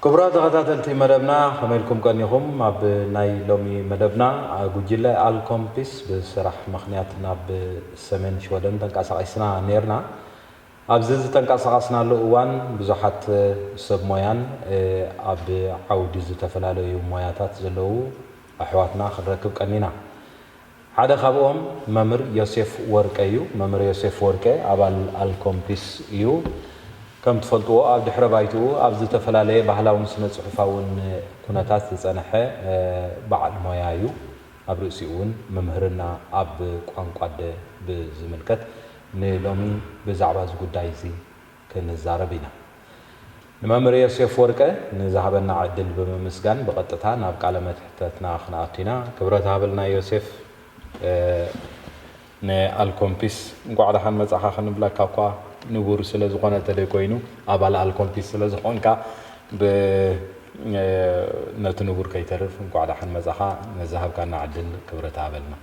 ክቡራት ተኸታተልቲ መደብና፣ ከመይ ኢልኩም ቀኒኹም? ኣብ ናይ ሎሚ መደብና፣ ጉጅለ ኣልኮምፒስ ብስራሕ ምኽንያት ናብ ሰሜን ሽወደን ተንቀሳቒስና ኔርና። ኣብዚ ዝተንቀሳቐስናሉ እዋን ብዙሓት ሰብ ሞያን ኣብ ዓውዲ ዝተፈላለዩ ሞያታት ዘለዉ ኣሕዋትና ክንረክብ ቀኒና። ሓደ ካብኦም መምህር ዮሴፍ ወርቀ እዩ። መምህር ዮሴፍ ወርቀ ኣባል ኣልኮምፒስ እዩ። ከም ትፈልጥዎ ኣብ ድሕረ ባይትኡ ኣብ ዝተፈላለየ ባህላውን ስነ ጽሑፋውን ኩነታት ዝጸንሐ በዓል ሞያ እዩ። ኣብ ርእሲኡ እውን ምምህርና ኣብ ቋንቋ ኣደ ብዝምልከት ንሎሚ ብዛዕባ እዚ ጉዳይ እዚ ክንዛረብ ኢና። ንመምህር ዮሴፍ ወርቀ ንዝሃበና ዕድል ብምምስጋን ብቐጥታ ናብ ቃለ መሕተትና ክንኣቱ ኢና። ክብረት ሃበልና ዮሴፍ። ንኣልኮምፒስ እንቋዕ ደሓን መጻኻ ክንብለካ እኳ ንቡር ስለ ዝኾነ፣ እንተደይ ኮይኑ ኣባል ኣልኮምፒስ ስለ ዝኾንካ፣ ብ-፣ ነቲ ንቡር ከይተርፍ እንቋዕ ደሓን መጻኻ። ንዝሃብካና ዕድል ክብረት ሃበልና።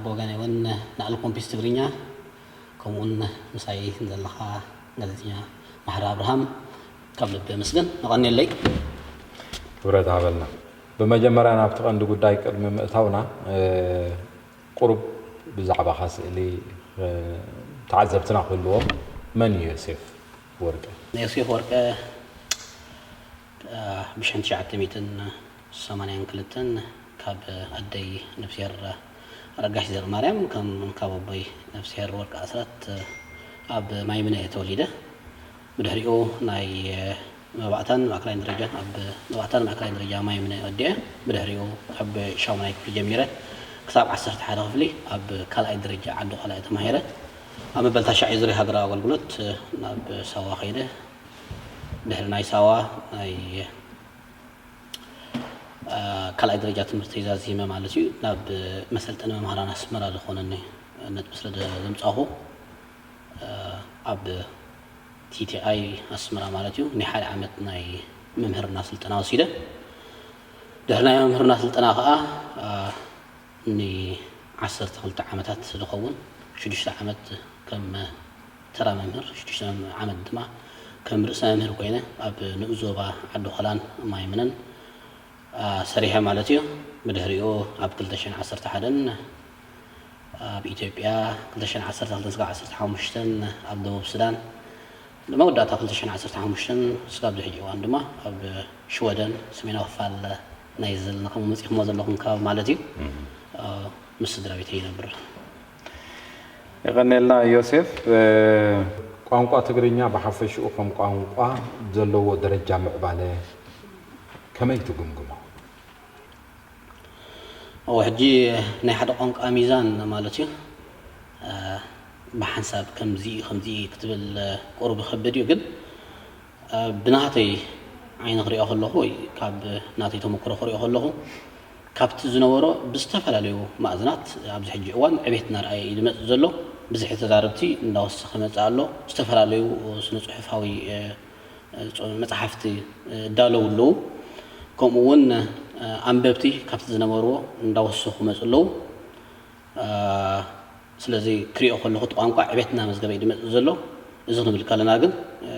ብወገነይ እውን ንኣልኮምፒስ ትግርኛ፣ ከምኡውን ምሳይ ዘለኻ ጋዜጠኛ ማሕረ ኣብርሃም ካብ ልቢ የመስግን። የቐንየለይ። ክብረት ሃበልና። ብመጀመርያ ናብቲ ቀንዲ ጉዳይ ቅድሚ ምእታውና፣ እ፣ ቁሩብ ብዛዕባኻ ስእሊ፣ እ፣ ተዓዘብትና ክህልዎም፣ መን እዩ ዮሴፍ ወርቀ? ዮሴፍ ወርቀ፣ እ፣ ብሽሕን ትሽዓተ ሚእትን ሰማንያን ክልተን ካብ ኣደይ ነፍስሄር ኣረጋሽ ዘርማርያም ከም ካብ ኣቦይ ነፍስሄር ወርቂ ኣስራት ኣብ ማይምነ እየ ተወሊደ። ብድሕሪኡ ናይ መባእታን ማእከላይን ደረጃ ኣብ መባእታን ማእከላይን ደረጃ ማይምነ ወዲአ። ብድሕሪኡ ካብ ሻሙናይ ክፍሊ ጀሚረ ክሳብ ዓሰርተ ሓደ ክፍሊ ኣብ ካልኣይ ደረጃ ዓዲ ዃላ እየ ተማሂረ። ኣብ መበል ታሽዓይ ዙርያ ሃገራዊ ኣገልግሎት ናብ ሳዋ ከይደ። ድሕሪ ናይ ሳዋ ናይ ካልኣይ ደረጃ ትምህርተይ ዛዚመ ማለት እዩ። ናብ መሰልጠኒ መምህራን ኣስመራ ዝኾነኒ ነጥቢ ስለ ዘምጻኹ፣ ኣብ ቲ ቲ ኣይ ኣስመራ ማለት እዩ ናይ ሓደ ዓመት ናይ ምምህርና ስልጠና ወሲደ። ድሕሪ ናይ ምምህርና ስልጠና ከኣ ንዓሰርተ ክልተ ዓመታት ዝኸውን ሽዱሽተ ዓመት ከም ተራ መምህር፣ ሽዱሽተ ዓመት ድማ ከም ርእሰ መምህር ኮይነ ኣብ ንኡስ ዞባ ዓዲ ኾላን ማይምነን፣ አ፣ ሰሪሐ ማለት እዩ። ብድሕሪኡ ኣብ ክልተ ሽሕን ዓሰርተ ሓደን ኣብ ኢትዮጵያ፣ ክልተ ሽሕን ዓሰርተ ክልተን ስጋብ ዓሰርተ ሓሙሽተን ኣብ ደቡብ ሱዳን፣ መወዳእታ ክልተ ሽሕን ዓሰርተ ሓሙሽተን ስጋብ ዝሕጂ እዋን ድማ ኣብ ሽወደን ሰሜናዊ ክፋል ናይ ዘለና ከምኡ መጺእኩሞ ዘለኹም ከባቢ ማለት እዩ። እ። አ፣ ምስ ስድራ ቤተይ ይነብር። የቐንየልና ዮሴፍ። እ፣ ቋንቋ ትግርኛ ብሓፈሽኡ ከም ቋንቋ ዘለዎ ደረጃ ምዕባለ ከመይ ትግምግሞ? እወ፣ ሕጂ ናይ ሓደ ቋንቋ ሚዛን ማለት እዩ። እ፣ ብሓንሳብ ከምዚ እዩ፣ ከምዚ እዩ ክትብል ቁሩብ ይኸብድ እዩ፣ ግን እ፣ ብናተይ ዓይኒ ክሪኦ ከለኹ ወይ ካብ ናተይ ተመክሮ ክሪኦ ከለኹ፣ ካብቲ ዝነበሮ ብዝተፈላለዩ ማእዝናት ኣብዚ ሕጂ እዋን ዕቤት እናርኣየ እዩ ዝመጽእ ዘሎ። ብዝሒ ተዛረብቲ እንዳወሰኸ ይመጽእ ኣሎ። ዝተፈላለዩ ስነ ጽሑፋዊ፣ እ፣ እ፣ ጽ-፣ መጽሓፍቲ፣ እ፣ ይዳለዉ ኣለዉ። ከምኡ እውን፣ እ፣ ኣንበብቲ ካብቲ ዝነበርዎ እንዳወሰኹ ይመጹ ኣለዉ። እ፣ ስለዚ ክሪኦ ከለኹ እቲ ቋንቋ ዕቤት እናመዝገበ እዩ ዝመጽእ ዘሎ። እዚ ክንብል ከለና ግን፣ እ፣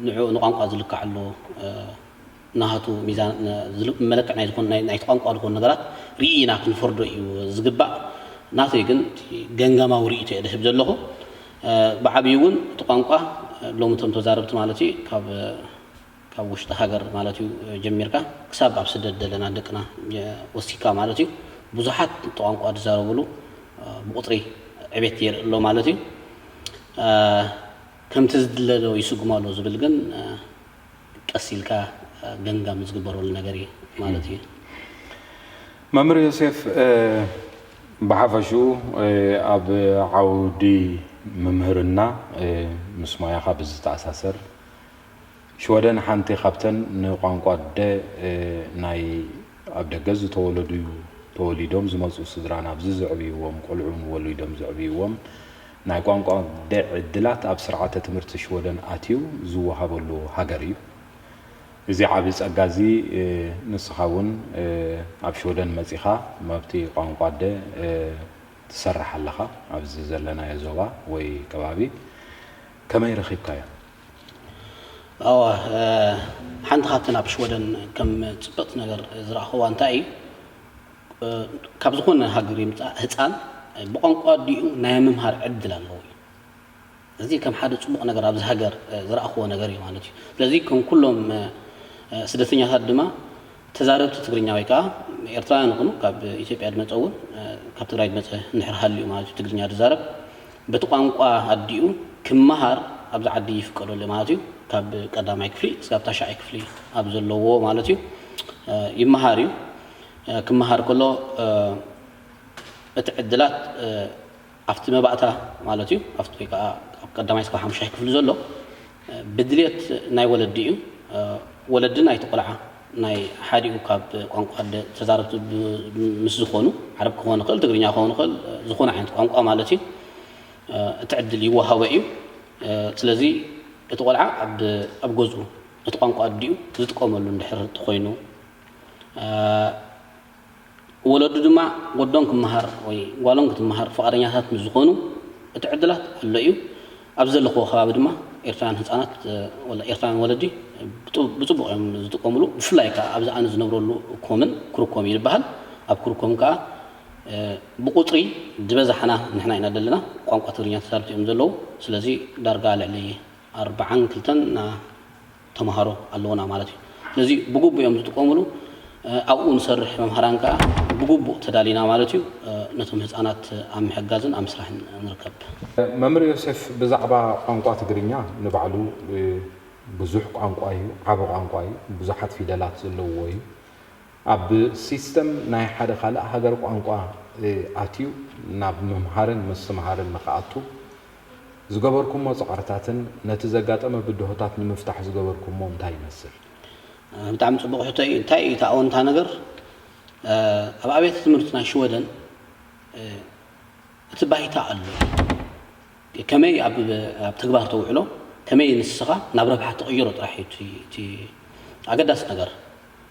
ንዕኡ ንቋንቋ ዝልክዓሉ፣ እ፣ ናቱ ሚዛን፣ እ፣ ዝል-፣ መለክዕ ናይ ዝኾኑ፣ ናይ፣ ናይቲ ቋንቋ ዝኾኑ ነገራት ርኢና ክንፈርዶ እዩ ዝግባእ። ናተይ ግን እቲ ገምጋማዊ ርእይቶ እየ ዝህብ ዘለኹ። እ፣ ብዓብዩ እውን እቲ ቋንቋ፣ እ፣ ሎሚ እቶም ተዛረብቲ ማለት እዩ ካብ፣ ካብ ውሽጢ ሃገር ማለት እዩ ጀሚርካ ክሳብ ኣብ ስደት ዘለና ደቅና፣ እ፣ ወሲካ ማለት እዩ ብዙሓት ቋንቋ ዝዛረብሉ፣ እ፣ ብቁጽሪ ዕቤት የርኢ ኣሎ ማለት እዩ። እ፣ ከምቲ ዝድለ ዶ ይስጉም ኣሎ ዝብል ግን፣ እ፣ ቀስ ኢልካ፣ እ፣ ገምጋም ዝግበረሉ ነገር እዩ ማለት እዩ። መምህር ዮሴፍ፣ እ፣ ብሓፈሽኡ፣ እ፣ ኣብ ዓውዲ ምምህርና፣ እ፣ ምስ ሞያኻ ብዝተኣሳሰር ሽወደን ሓንቲ ካብተን ንቋንቋ ኣደ፣ እ፣ ናይ ኣብ ደገ ዝተወለዱ ተወሊዶም ዝመጹ ስድራን ኣብዚ ዘዕብይዎም ቆልዑን ወሊዶም ዘዕብይዎም ናይ ቋንቋ ኣደ ዕድላት ኣብ ስርዓተ ትምህርቲ ሽወደን ኣትዩ ዝወሃበሉ ሃገር እዩ። እዚ ዓቢ ጸጋ እዚ፣ እ፣ ንስኻ እውን፣ እ፣ ኣብ ሽወደን መጺኻ ኣብቲ ቋንቋ ኣደ፣ እ፣ ትሰርሕ ኣለኻ። ኣብዚ ዘለናዮ ዞባ ወይ ከባቢ ከመይ ረኺብካዮ? እወ፣ ሓንቲ ካብተን ኣብ ሽወደን ከም ጽብቕቲ ነገር ዝረኣኽዋ እንታይ እዩ፣ ካብ ዝኾነ ሃገር ይምጻእ ህጻን ብቋንቋ ኣዲኡ ናይ ምምሃር ዕድል ኣለዎ እዩ። እዚ ከም ሓደ ጽቡቕ ነገር ኣብዚ ሃገር ዝረኣኽዎ ነገር እዩ ማለት እዩ። ስለዚ ከም ኩሎም ስደተኛታት ድማ ተዛረብቲ ትግርኛ ወይ ከዓ ኤርትራውያን ይኹኑ ካብ ኢትዮጵያ ዝመጸ እውን ካብ ትግራይ ዝመጸ እንድሕር ሃልዩ ማለት እዩ ትግርኛ ዝዛረብ በቲ ቋንቋ ኣዲኡ ክመሃር ኣብዚ ዓዲ ይፍቀደሉ ማለት እዩ። ካብ ቀዳማይ ክፍሊ እስካብ ታሽዓይ ክፍሊ ኣብ ዘለዎ ማለት እዩ ይመሃር እዩ። ክመሃር ከሎ እቲ ዕድላት ኣብቲ መባእታ ማለት እዩ ኣብቲ ወይ ከዓ ኣብ ቀዳማይ እስካብ ሓሙሻይ ክፍሊ ዘሎ ብድልየት ናይ ወለዲ እዩ። ወለዲ ናይቲ ቆልዓ ናይ ሓዲኡ ካብ ቋንቋ ተዛረብቲ ምስ ዝኾኑ ዓረብ ክኾን ይኽእል ትግርኛ ክኾን ይኽእል ዝኾነ ዓይነት ቋንቋ ማለት እዩ እቲ ዕድል ይወሃቦ እዩ። ስለዚ እቲ ቆልዓ ኣብ ገዝኡ እቲ ቋንቋ ኣዲኡ ዝጥቀመሉ እንድሕር ተኮይኑ ወለዱ ድማ ወዶም ክመሃር ወይ ጓሎም ክትመሃር ፍቓደኛታት ምስ ዝኾኑ እቲ ዕድላት ኣሎ እዩ። ኣብዚ ዘለኽዎ ከባቢ ድማ ኤርትራውያን ህፃናት ኤርትራውያን ወለዲ ብፅቡቅ እዮም ዝጥቀምሉ። ብፍላይ ከዓ ኣብዚ ኣነ ዝነብረሉ ኮምን ክርኮም ይበሃል። ኣብ ክርኮም ከዓ ብቁፅሪ ዝበዛሕና ንሕና ኢና ዘለና። ቋንቋ ትግርኛ ተዛረብቲ እዮም ዘለዉ። ስለዚ ዳርጋ ልዕሊ ኣርባዓን ክልተን ተምሃሮ ኣለዉና ማለት እዩ። ስለዚ ብግቡእ እዮም ዝጥቀምሉ። ኣብኡ ንሰርሕ መምሃራን ከዓ ብግቡእ ተዳሊና ማለት እዩ። ነቶም ህፃናት ኣብ ምሕጋዝን ኣብ ምስራሕን ንርከብ። መምህር ዮሴፍ፣ ብዛዕባ ቋንቋ ትግርኛ ንባዕሉ ብዙሕ ቋንቋ እዩ፣ ዓቢ ቋንቋ እዩ፣ ብዙሓት ፊደላት ዘለውዎ እዩ። ኣብ ሲስተም ናይ ሓደ ካልእ ሃገር ቋንቋ ኣትዩ ናብ ምምሃርን ምስትምሃርን ንኽኣቱ ዝገበርኩሞ ፃዕርታትን ነቲ ዘጋጠመ ብድሆታት ንምፍታሕ ዝገበርኩሞ እንታይ ይመስል? ብጣዕሚ ፅቡቕ ሕቶ እዩ። እንታይ እዩ እቲ ኣወንታ ነገር? ኣብ ኣብያተ ትምህርቲ ናይ ሽወደን እቲ ባይታ ኣሎ። ከመይ ኣብ ተግባር ተውዕሎ፣ ከመይ ንስኻ ናብ ረብሓ ትቕይሮ ጥራሕ እዩ እቲ ኣገዳሲ ነገር።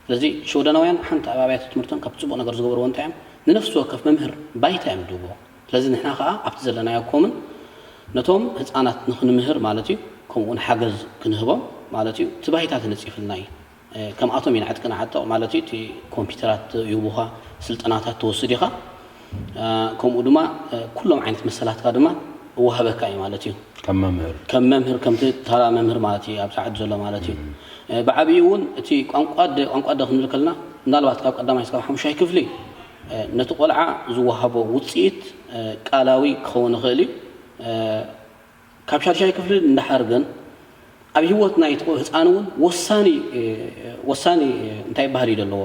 ስለዚ ሽወደናውያን ሓንቲ ኣብ ኣብያተ ትምህርቶም ካብ ፅቡቕ ነገር ዝገብርዎ እንታይ እዮም? ንነፍሲ ወከፍ መምህር ባይታ እዮም ድህብዎ። ስለዚ ንሕና ከዓ ኣብቲ ዘለናዮ ኮምን ነቶም ህፃናት ንክንምህር ማለት እዩ፣ ከምኡውን ሓገዝ ክንህቦም ማለት እዩ፣ እቲ ባይታ ተነፂፍልና እዩ። ከምኣቶም ኢና ዕጥቂ ንዓጥቕ ማለት እዩ። እቲ ኮምፒውተራት ይህቡኻ፣ ስልጠናታት ትወስድ ኢኻ። ከምኡ ድማ ኩሎም ዓይነት መሰላትካ ድማ እወሃበካ እዩ ማለት እዩ። ከም መምህር ከም መምህር ከምቲ ተራ መምህር ማለት እዩ ኣብ ሰዓት ዘሎ ማለት እዩ። ብዓብኡ እውን እቲ ቋንቋ ኣደ ቋንቋ ኣደ ክንብል ከለና ምናልባት ካብ ቀዳማይ እስካብ ሓሙሻይ ክፍሊ ነቲ ቆልዓ ዝወሃቦ ውፅኢት ቃላዊ ክኸውን ይኽእል እዩ። ካብ ሻድሻይ ክፍሊ እንዳሓር ግን ኣብ ህይወት ናይ ህፃን እውን ወሳኒ ወሳኒ እንታይ ይበሃል እዩ ዘለዎ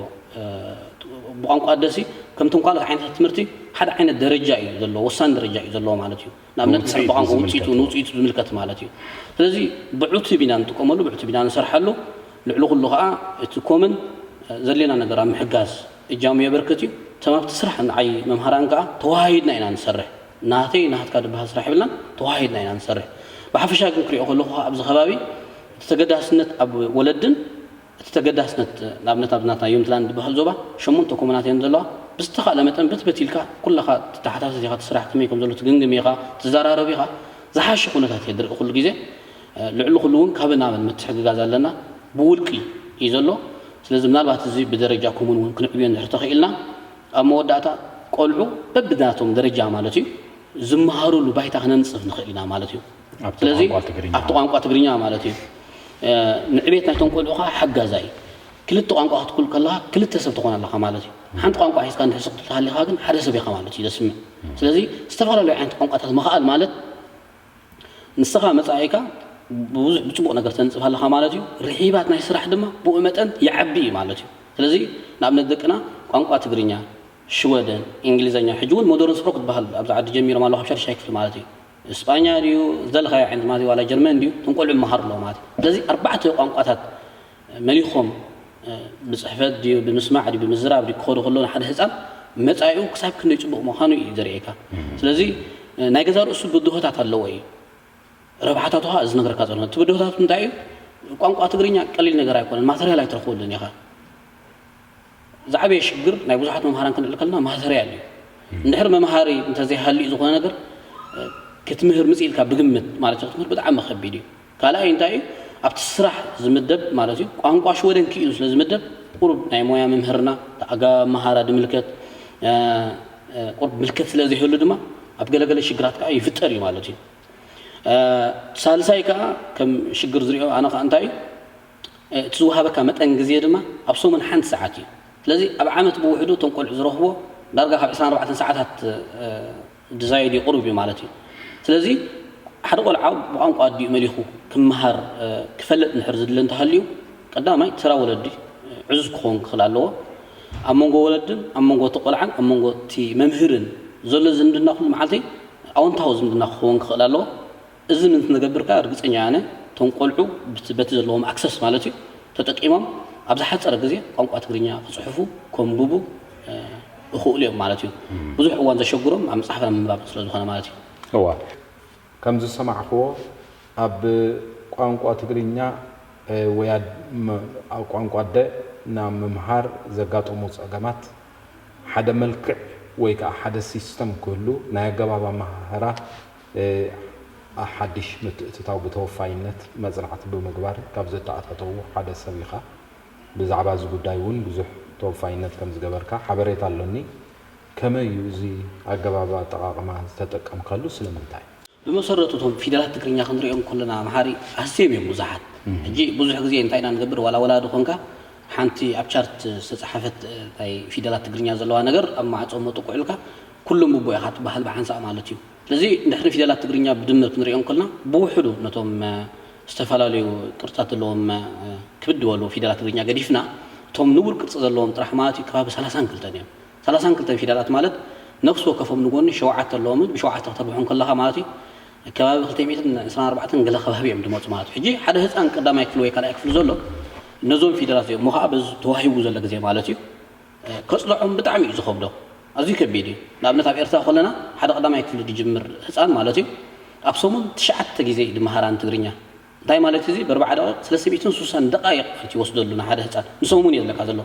ብቋንቋ ኣደሲ ከምቶም ካልኦት ዓይነት ትምህርቲ ሓደ ዓይነት ደረጃ እዩ ዘለዎ፣ ወሳኒ ደረጃ እዩ ዘለዎ ማለት እዩ። ንኣብነት ድሕሪ ብቋንቋ ውፅኢቱ ንውፅኢቱ ዝምልከት ማለት እዩ። ስለዚ ብዕቱብ ኢና ንጥቀመሉ፣ ብዕቱብ ኢና ንሰርሓሉ። ልዕሊ ኩሉ ከዓ እቲ ኮምን ዘድልየና ነገር ኣብ ምሕጋዝ እጃሙ የበርክት እዩ። እቶም ኣብቲ ስራሕ ንዓይ መምሃራን ከዓ ተወሃሂድና ኢና ንሰርሕ። ናተይ ናትካ ዝበሃል ስራሕ የብልናን፣ ተወሃሂድና ኢና ንሰርሕ። ብሓፈሻ ግን ክሪኦ ከለኹ ከዓ ኣብዚ ከባቢ እቲ ተገዳስነት ኣብ ወለድን እቲ ተገዳስነት ንኣብነት ኣብ ናትና ዩምትላንድ ዝበሃል ዞባ ሸሞንተ ኮሙናት እየን ዘለዋ። ብዝተኻእለ መጠን በትበት ኢልካ ኩላኻ ትተሓታተት ኢኻ፣ እቲ ስራሕ ከመይ ከም ዘሎ ትግምግም ኢኻ፣ ትዘራረብ ኢኻ። ዝሓሸ ኩነታት እየ ዝርኢ ኩሉ ግዜ። ልዕሊ ኩሉ እውን ካብ ናበን ምትሕግጋዝ ኣለና። ብውልቂ እዩ ዘሎ። ስለዚ ምናልባት እዚ ብደረጃ ኮሙን እውን ክንዕብዮ እንድሕር ተኽኢልና ኣብ መወዳእታ ቆልዑ በብናቶም ደረጃ ማለት እዩ ዝመሃሩሉ ባይታ ክነንፅፍ ንኽእል ኢና ማለት እዩ። ስለዚ ኣብቲ ቋንቋ ትግርኛ ማለት እዩ ንዕቤት ናይቶም ቆልዑ ከዓ ሓጋዛይ። ክልተ ቋንቋ ክትኩል ከለካ ክልተ ሰብ ትኾን ኣለካ ማለት እዩ። ሓንቲ ቋንቋ ሒዝካ እንድሕር ስቕ ትልካ ሃሊካ ግን ሓደ ሰብ ኢኻ ማለት እዩ ዘስምዕ። ስለዚ ዝተፈላለዩ ዓይነት ቋንቋታት ምኽኣል ማለት ንስኻ መጻኢካ ብጽቡቕ ነገር ተንጽፍ ኣለኻ ማለት እዩ። ርሒባት ናይ ስራሕ ድማ ብኡ መጠን ይዓቢ እዩ ማለት እዩ። ስለዚ ንኣብነት ደቅና ቋንቋ ትግርኛ፣ ሽወደን፣ እንግሊዘኛ፣ ሕጂ እውን ሞደርን ስፖክ ዝበሃል ኣብዚ ዓዲ ጀሚሮም ኣለዉ ካብ ሻድሻይ ክፍሊ ማለት እዩ። እስጳኛ ድዩ ዝደለኻዮ ዓይነት ማለት እዩ ዋላ ጀርመን ድዩ እቶም ቆልዑ ይመሃሩ ኣለዉ ማለት እዩ። ስለዚ ኣርባዕተ ቋንቋታት መሊኾም ብፅሕፈት ድዩ ብምስማዕ ድዩ ብምዝራብ ድዩ ክኸዱ ከለዉ ንሓደ ህፃን መፃኢኡ ክሳብ ክንደይ ፅቡቕ ምዃኑ እዩ ዘርእየካ። ስለዚ ናይ ገዛ ርእሱ ብድሆታት ኣለዎ እዩ። ረብሓታቱ ከዓ እዚ ነገርካ ዘሎ እቲ ብድሆታቱ እንታይ እዩ? ቋንቋ ትግርኛ ቀሊል ነገር ኣይኮነን፣ ማተርያል ኣይትረኽበሉን ኢኻ። ዝዓበየ ሽግር ናይ ብዙሓት መምሃራን ክንርኢ ከለና ማተርያል እዩ። እንድሕር መምሃሪ እንተዘይሃልዩ ዝኾነ ነገር ክትምህር ምፅ ኢልካ ብግምት ማለት ክትምህር ብጣዕሚ ከቢድ እዩ። ካልኣይ እንታይ እዩ? ኣብቲ ስራሕ ዝምደብ ማለት እዩ። ቋንቋ ሽወደን ክኢሉ ስለ ዝምደብ፣ ቁሩብ ናይ ሞያ ምምህርና፣ ኣገባብ ኣመሃራ ዝምልከት፣ እ፣ እ፣ ቁሩብ ምልከት ስለ ዘይህሉ ድማ፣ ኣብ ገለገለ ሽግራት ከዓ ይፍጠር እዩ ማለት እዩ። እ፣ ሳልሳይ ከዓ ከም ሽግር ዝሪኦ ኣነ ከዓ እንታይ እዩ፣ እ፣ እቲ ዝወሃበካ መጠን ግዜ ድማ ኣብ ሰሙን ሓንቲ ሰዓት እዩ። ስለዚ ኣብ ዓመት ብውሕዱ እቶም ቆልዑ ዝረኽቦ ዳርጋ ካብ ዕስራን ኣርባዕተን ሰዓታት፣ እ፣ ድዛይድ እዩ፣ ቁሩብ እዩ ማለት እዩ። ስለዚ ሓደ ቆልዓ ብቋንቋ ኣዲኡ መሊኹ ክመሃር፣ እ፣ ክፈልጥ እንድሕር ዝድለ እንተሃልዩ፣ ቀዳማይ ተራ ወለዲ፣ እ፣ ዕዙዝ ክኸውን ክኽእል ኣለዎ። ኣብ መንጎ ወለድን ኣብ መንጎ እቲ ቆልዓን ኣብ መንጎ እቲ መምህርን ዘሎ ዝምድና ኩሉ መዓልቲ ኣወንታዊ ዝምድና ክኸውን ክኽእል ኣለዎ። እዚ ምእንቲ ንገብር ከኣ ርግጸኛ ኣነ እቶም ቆልዑ ብቲ-፣ በቲ ዘለዎም ኣክሰስ ማለት እዩ ተጠቂሞም ኣብ ዝሓጸረ ግዜ ቋንቋ ትግርኛ ክጽሕፉ፣ ከንብቡ፣ እ፣ ይኽእሉ እዮም ማለት እዩ። ብዙሕ እዋን ዘሸግሮም ኣብ መጽሓፍና ምንባብ ስለ ዝኾነ ማለት እዩ። እዋ። ከም ዝሰማዕክዎ ኣብ ቋንቋ ትግርኛ፣ እ፣ ወይ ኣድ-፣ ም-፣ ኣብ ቋንቋ ኣደ ናብ ምምሃር ዘጋጠሙ ጸገማት ሓደ መልክዕ ወይ ከዓ ሓደ ሲስተም ክህሉ ናይ ኣገባብ ኣመሃህራ፣ እ፣ ሓድሽ ምትእትታው ብተወፋይነት መጽናዕቲ ብምግባር ካብ ዘተኣታተዉ ሓደ ሰብ ኢኻ። ብዛዕባ እዚ ጉዳይ እውን ብዙሕ ተወፋይነት ከም ዝገበርካ ሓበሬታ ኣሎኒ። ከመይ እዩ እዚ ኣገባብ ኣጠቓቕማ ዝተጠቀምካሉ? ስለምንታይ? ብመሰረቱ እቶም ፊደላት ትግርኛ ክንሪኦም ከለና፣ መሓሪ፣ ኣዝዮም እዮም ብዙሓት። ሕጂ ብዙሕ ግዜ እንታይ ኢና ንገብር? ዋላ ወላዲ ኮንካ ሓንቲ ኣብ ቻርት ዝተጻሓፈት፣ እ፣ ናይ ፊደላት ትግርኛ ዘለዋ ነገር ኣብ ማዕጾ መጥቁዕ ኢልካ ኩሎም ብቦ ኢኻ ትበሃል ብሓንሳእ ማለት እዩ። ስለዚ እንድሕሪ ፊደላት ትግርኛ ብድምር ክንሪኦም ከለና ብውሕዱ ነቶም፣ እ፣ ዝተፈላለዩ ቅርጽታት ዘለዎም፣ እ፣ ክብድ ዝበሉ ፊደላት ትግርኛ ገዲፍና እቶም ንቡር ቅርጺ ዘለዎም ጥራሕ ማለት እዩ ከባቢ ሰላሳን ክልተን እዮም። ሰላሳን ክልተን ፊደላት ማለት ነፍሲ ወከፎም ንጎኒ ሸውዓተ ኣለዎምን ብሸውዓተ ክተርብሖም ከለኻ ማለት እዩ ከባቢ ክልተ ሚእትን ዕስራን ኣርባዕተን ገለ ከባቢ እዮም ዝመፁ ማለት እዩ። ሕጂ ሓደ ህፃን ቀዳማይ ክፍሊ ወይ ካልኣይ ክፍሊ ዘሎ ነዞም ፊደላት እዚኦም እሞ ከዓ በዚ ተዋሂቡ ዘሎ ግዜ ማለት እዩ፣ እ፣ ከፅንዖም ብጣዕሚ እዩ ዝኸብዶ። ኣዝዩ ከቢድ እዩ። ንኣብነት ኣብ ኤርትራ ከለና ሓደ ቀዳማይ ክፍሊ ዝጅምር ህፃን ማለት እዩ ኣብ ሰሙን ትሽዓተ ግዜ እዩ ዝመሃራን ትግርኛ። እንታይ ማለት እዚ? ብኣርባዓ ደቂቕ ሰለስተ ሚእትን ስሳን ደቃይቕ ማለት ይወስደሉ ንሓደ ህፃን። ንሶም እውን የድለካ ዘሎ።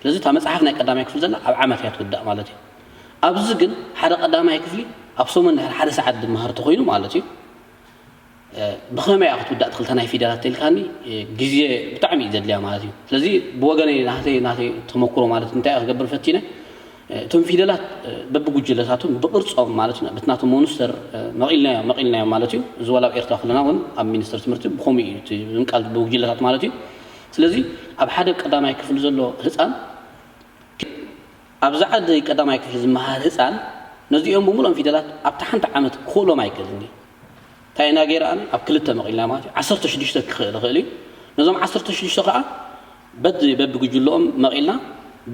ስለዚ እታ መፅሓፍ ናይ ቀዳማይ ክፍሊ ዘላ ኣብ ዓመት እያ ትውዳእ ማለት እዩ። ኣብዚ ግን ሓደ ቀዳማይ ክፍሊ ኣብ ሰሙን ድሕሪ ሓደ ሰዓት ዝመሃር ተኾይኑ ማለት እዩ፣ እ፣ ብኸመይ እያ ክትውዳእ ትኽልተ ናይ ፊደላት ኢልካኒ፣ እ፣ ግዜ ብጣዕሚ እዩ ዘድልያ ማለት እዩ። ስለዚ ብወገነይ ናተይ፣ ናተይ ተመክሮ ማለት እንታይ እየ ክገብር ፈቲነ? እቶም ፊደላት፣ እ፣ በብጉጅለታቶም ብቕርጾም ማለት እዩ፣ በቲ ናቶም ሞንስተር፣ እ፣ መቒልናዮ-፣ መቒልናዮም ማለት እዩ። እዚ ዋላ ኣብ ኤርትራ ከለና እውን ኣብ ሚኒስተር ትምህርቲ ብኸምኡ እዩ እቲ ምንቃል ብጉጅለታት ማለት እዩ። ስለዚ ኣብ ሓደ ቀዳማይ ክፍሊ ዘሎ ህጻን፣ ኣብዚ ዓዲ ቀዳማይ ክፍሊ ዝመሃር ህጻን ነዚኦም ብምሉኦም ፊደላት ኣብታ ሓንቲ ዓመት ክኽእሎም ኣይክእልን እዩ። እንታይ ኢና ገይረ ኣነ? ኣብ ክልተ መቒልና ማለት እዩ። ዓሰርተ ሽዱሽተ ክኽእል ይኽእል እዩ። ነዞም ዓሰርተ ሽዱሽተ ከዓ በቲ በብጉጅለኦም መቒልና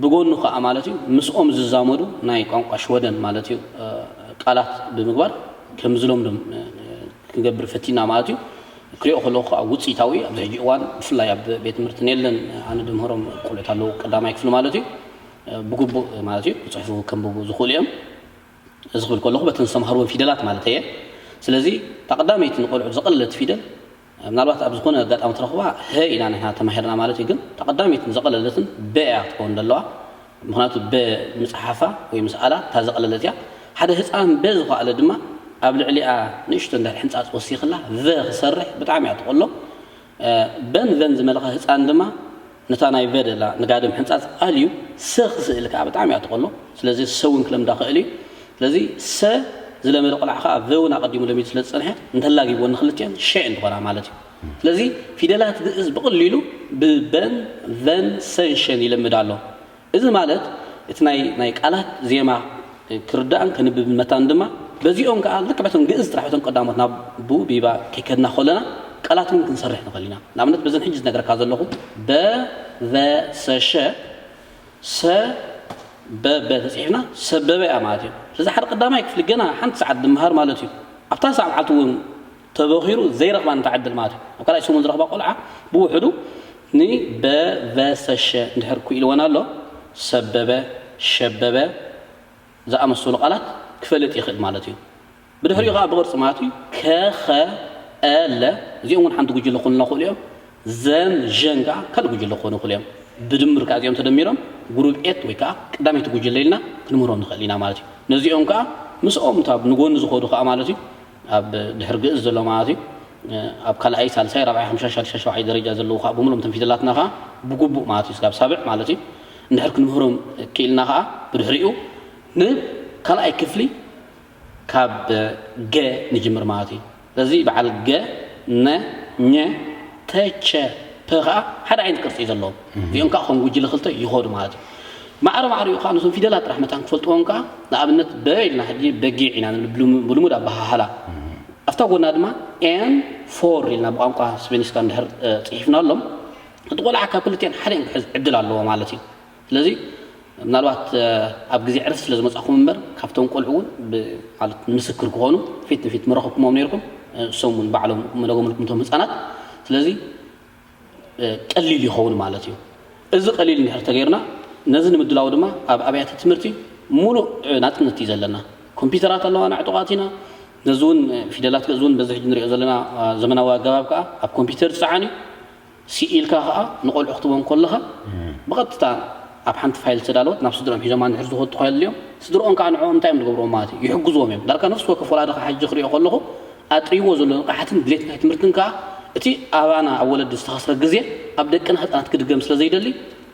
ብጎኑ ከዓ ማለት እዩ ምስኦም ዝዛመዱ ናይ ቋንቋ ሽወደን ማለት እዩ፣ እ፣ ቃላት ብምግባር ከም ዝለምዶም፣ እ፣ ክንገብር ፈቲና ማለት እዩ። ክሪኦ ከለኹ ከዓ ውፅኢታዊ እዩ። ኣብዚ ሕጂ እዋን ብፍላይ ኣብ ቤት ትምህርቲ ኔለን ኣነ ድምህሮም ቆልዑት ኣለዉ ቀዳማይ ክፍሊ ማለት እዩ፣ እ፣ ብግቡእ ማለት እዩ ክፅሕፉ ከንብቡ ዝኽእሉ እዮም። እዚ ክብል ከለኹ በተን ዝተምሃርወን ፊደላት ማለት እየ። ስለዚ እታ ቀዳመይቲ ንቆልዑት ዘቐለለት ፊደል፣ ምናልባት ኣብ ዝኾነ ኣጋጣሚ ትረኽባ፣ ሀ ኢና ንሕና ተማሂርና ማለት እዩ። ግን እታ ቀዳመይትን ዘቐለለትን በ እያ ክትከውን ዘለዋ። ምኽንያቱ በ ምፅሓፋ ወይ ምስኣላ እታ ዘቐለለት እያ። ሓደ ህፃን በ ዝኸኣለ ድማ ኣብ ልዕሊኣ ንእሽቶ እንድሕር ሕንፃፅ ወሲኽላ፣ ቨ ክሰርሕ ብጣዕሚ እያ ትቐሎ። እ፣ በን ቨን ዝመለኸ ህፃን ድማ ነታ ናይ ቨ ደላ ንጋድም ሕንፃፅ ኣልዩ ሰ ክስእል ከዓ ብጣዕሚ እያ ትቐሎ። ስለዚ ሰ እውን ክለምዳ ክእል እዩ። ስለዚ ሰ ዝለመደ ቆልዓ ከዓ ቨ እውን ኣቐዲሙ ለሚዱ ስለ ዝፀንሐ እንተላጊብዎ ንክልቲአን ሸ እንድኾና ማለት እዩ። ስለዚ ፊደላት ግእዝ ብቕሊሉ ብበን ቨን ሰን ሸን ይለምድ ኣሎ። እዚ ማለት እቲ ናይ፣ ናይ ቃላት ዜማ ክርዳእን ከንብብን መታን ድማ በዚኦም ከዓ ልክዕ በቶም ግእዝ ጥራሕ በቶም ቀዳሞት ናብ ቡ ቢባ ከይከድና ከለና ቃላት እውን ክንሰርሕ ንኽእል ኢና። ንኣብነት በዘን ሕጂ ዝነግረካ ዘለኹ በ፣ ቨ፣ ሰ፣ ሸ፣ ሰ፣ በ፣ በ ተፅሒፍና ሰበበ እያ ማለት እዩ። ስለዚ ሓደ ቀዳማይ ክፍሊ ገና ሓንቲ ሰዓት ዝመሃር ማለት እዩ። ኣብታ ሰዓት መዓልቲ እውን ተበኺሩ ዘይረኽባ እንተ ዕድል ማለት እዩ። ኣብ ካልኣይ ሰሙን ዝረኽባ ቆልዓ ብውሕዱ ንበ፣ ቨ፣ ሰ፣ ሸ እንድሕር ክኢልወን ኣሎ፣ ሰበበ፣ ሸበበ ዝኣመሰሉ ቃላት ክፈልጥ ይኽእል ማለት እዩ። ብድሕሪኡ ከዓ ብቕርፂ ማለት እዩ ከ፣ ኸ፣ አ፣ ለ፣ እዚኦም እውን ሓንቲ ጉጅለ ክኾኑልና ይኽእሉ እዮም። ዘን፣ ዠን ከዓ ካልእ ጉጅለ ክኾኑ ይኽእሉ እዮም። ብድምር ከዓ እዚኦም ተደሚሮም ግሩብ ኤት ወይ ከዓ ቀዳመይቲ ጉጅለ ኢልና ክንምህሮም ንኽእል ኢና ማለት እዩ። ነዚኦም ከዓ ምስኦም እታ ንጎኒ ዝኸዱ ከዓ ማለት እዩ ኣብ ድሕሪ ግእዝ ዘሎ ማለት እዩ። ኣብ ካልኣይ፣ ሳልሳይ፣ ራብዓይ፣ ሓምሻይ፣ ሻድሻይ፣ ሻውዓይ ደረጃ ዘለዉ ከዓ ብምሎም እቶም ፊደላትና ከዓ ብግቡእ ማለት እዩ፣ ስጋብ ሳብዕ ማለት እዩ፣ እንድሕር ክንምህሮም ክኢልና ከዓ ብድሕሪኡ ንካልኣይ ክፍሊ ካብ ገ ንጅምር ማለት እዩ። ስለዚ በዓል ገ፣ ነ፣ ኘ፣ ተቸ፣ ፐ ከዓ ሓደ ዓይነት ቅርፂ እዩ ዘለዎም። እዚኦም ከዓ ከም ጉጅለ ክልተ ይኸዱ ማለት እዩ። ማዕረ ማዕሪኡ ከዓ ነቶም ፊደላት ጥራሕ መታን ክፈልጥዎም ከዓ፣ ንኣብነት በ ኢልና ሕጂ በጊዕ ኢና ንብል ብልሙ-፣ ብልሙድ ኣበሃህላ። ኣብታ ጎና ድማ ኤን ፎር ኢልና ብቋንቋ ስፔኒሽካ እንድሕር፣ እ፣ ፅሒፍናሎም፣ እቲ ቆልዓ ካብ ክልቲአን ሓደን ክሕዝ ዕድል ኣለዎ ማለት እዩ። ስለዚ ምናልባት፣ እ፣ ኣብ ግዜ ዕረፍቲ ስለ ዝመጻኹም እምበር፣ ካብቶም ቆልዑ እውን ብ-፣ ማለት ንምስክር ክኾኑ ፊት ንፊት መረኸብኩሞም ነይርኩም፣ እ፣ እሶም እውን ባዕሎም መደገምልኩም እቶም ህጻናት። ስለዚ፣ እ፣ ቀሊል ይኸውን ማለት እዩ። እዚ ቀሊል እንድሕር ተገይርና፣ ነዚ ንምድላው ድማ ኣብ ኣብያተ ትምህርቲ ሙሉእ፣ እ፣ ናጽነት እዩ ዘለና። ኮምፒውተራት ኣለዋና፣ ዕጡቓት ኢና። ነዚ እውን፣ እ፣ ፊደላት ግእዝ እውን በዚ ሕጂ ንሪኦ ዘለና፣ እ፣ ዘመናዊ ኣገባብ ከኣ ኣብ ኮምፒውተር ዝጸዓን እዩ። ስኢልካ ከኣ ንቆልዑ ክትቦም ከለኻ፣ ብቐጥታ ኣብ ሓንቲ ፋይል ዝተዳለወት ናብ ስድርኦም ሒዞማ እንድሕር ዝኸዱ ተኾይኑ እዮም፣ ስድርኦም ከኣ ንዕኦም እንታይ እዮም ዝገብርዎም ማለት እዩ? ይሕግዝዎም እዮም። ዳርጋ ነፍሲ ወከፍ ወላዲ ከኣ ሕጂ ክሪኦ ከለኹ፣ ኣጥርይዎ ዘሎ ንቕሓትን ድሌት ናይ ትምህርትን ከኣ፣ እቲ ኣባና ኣብ ወለዲ ዝተኸስረ ግዜ ኣብ ደቅና ህጻናት ክድገም ስለ ዘይደሊ፣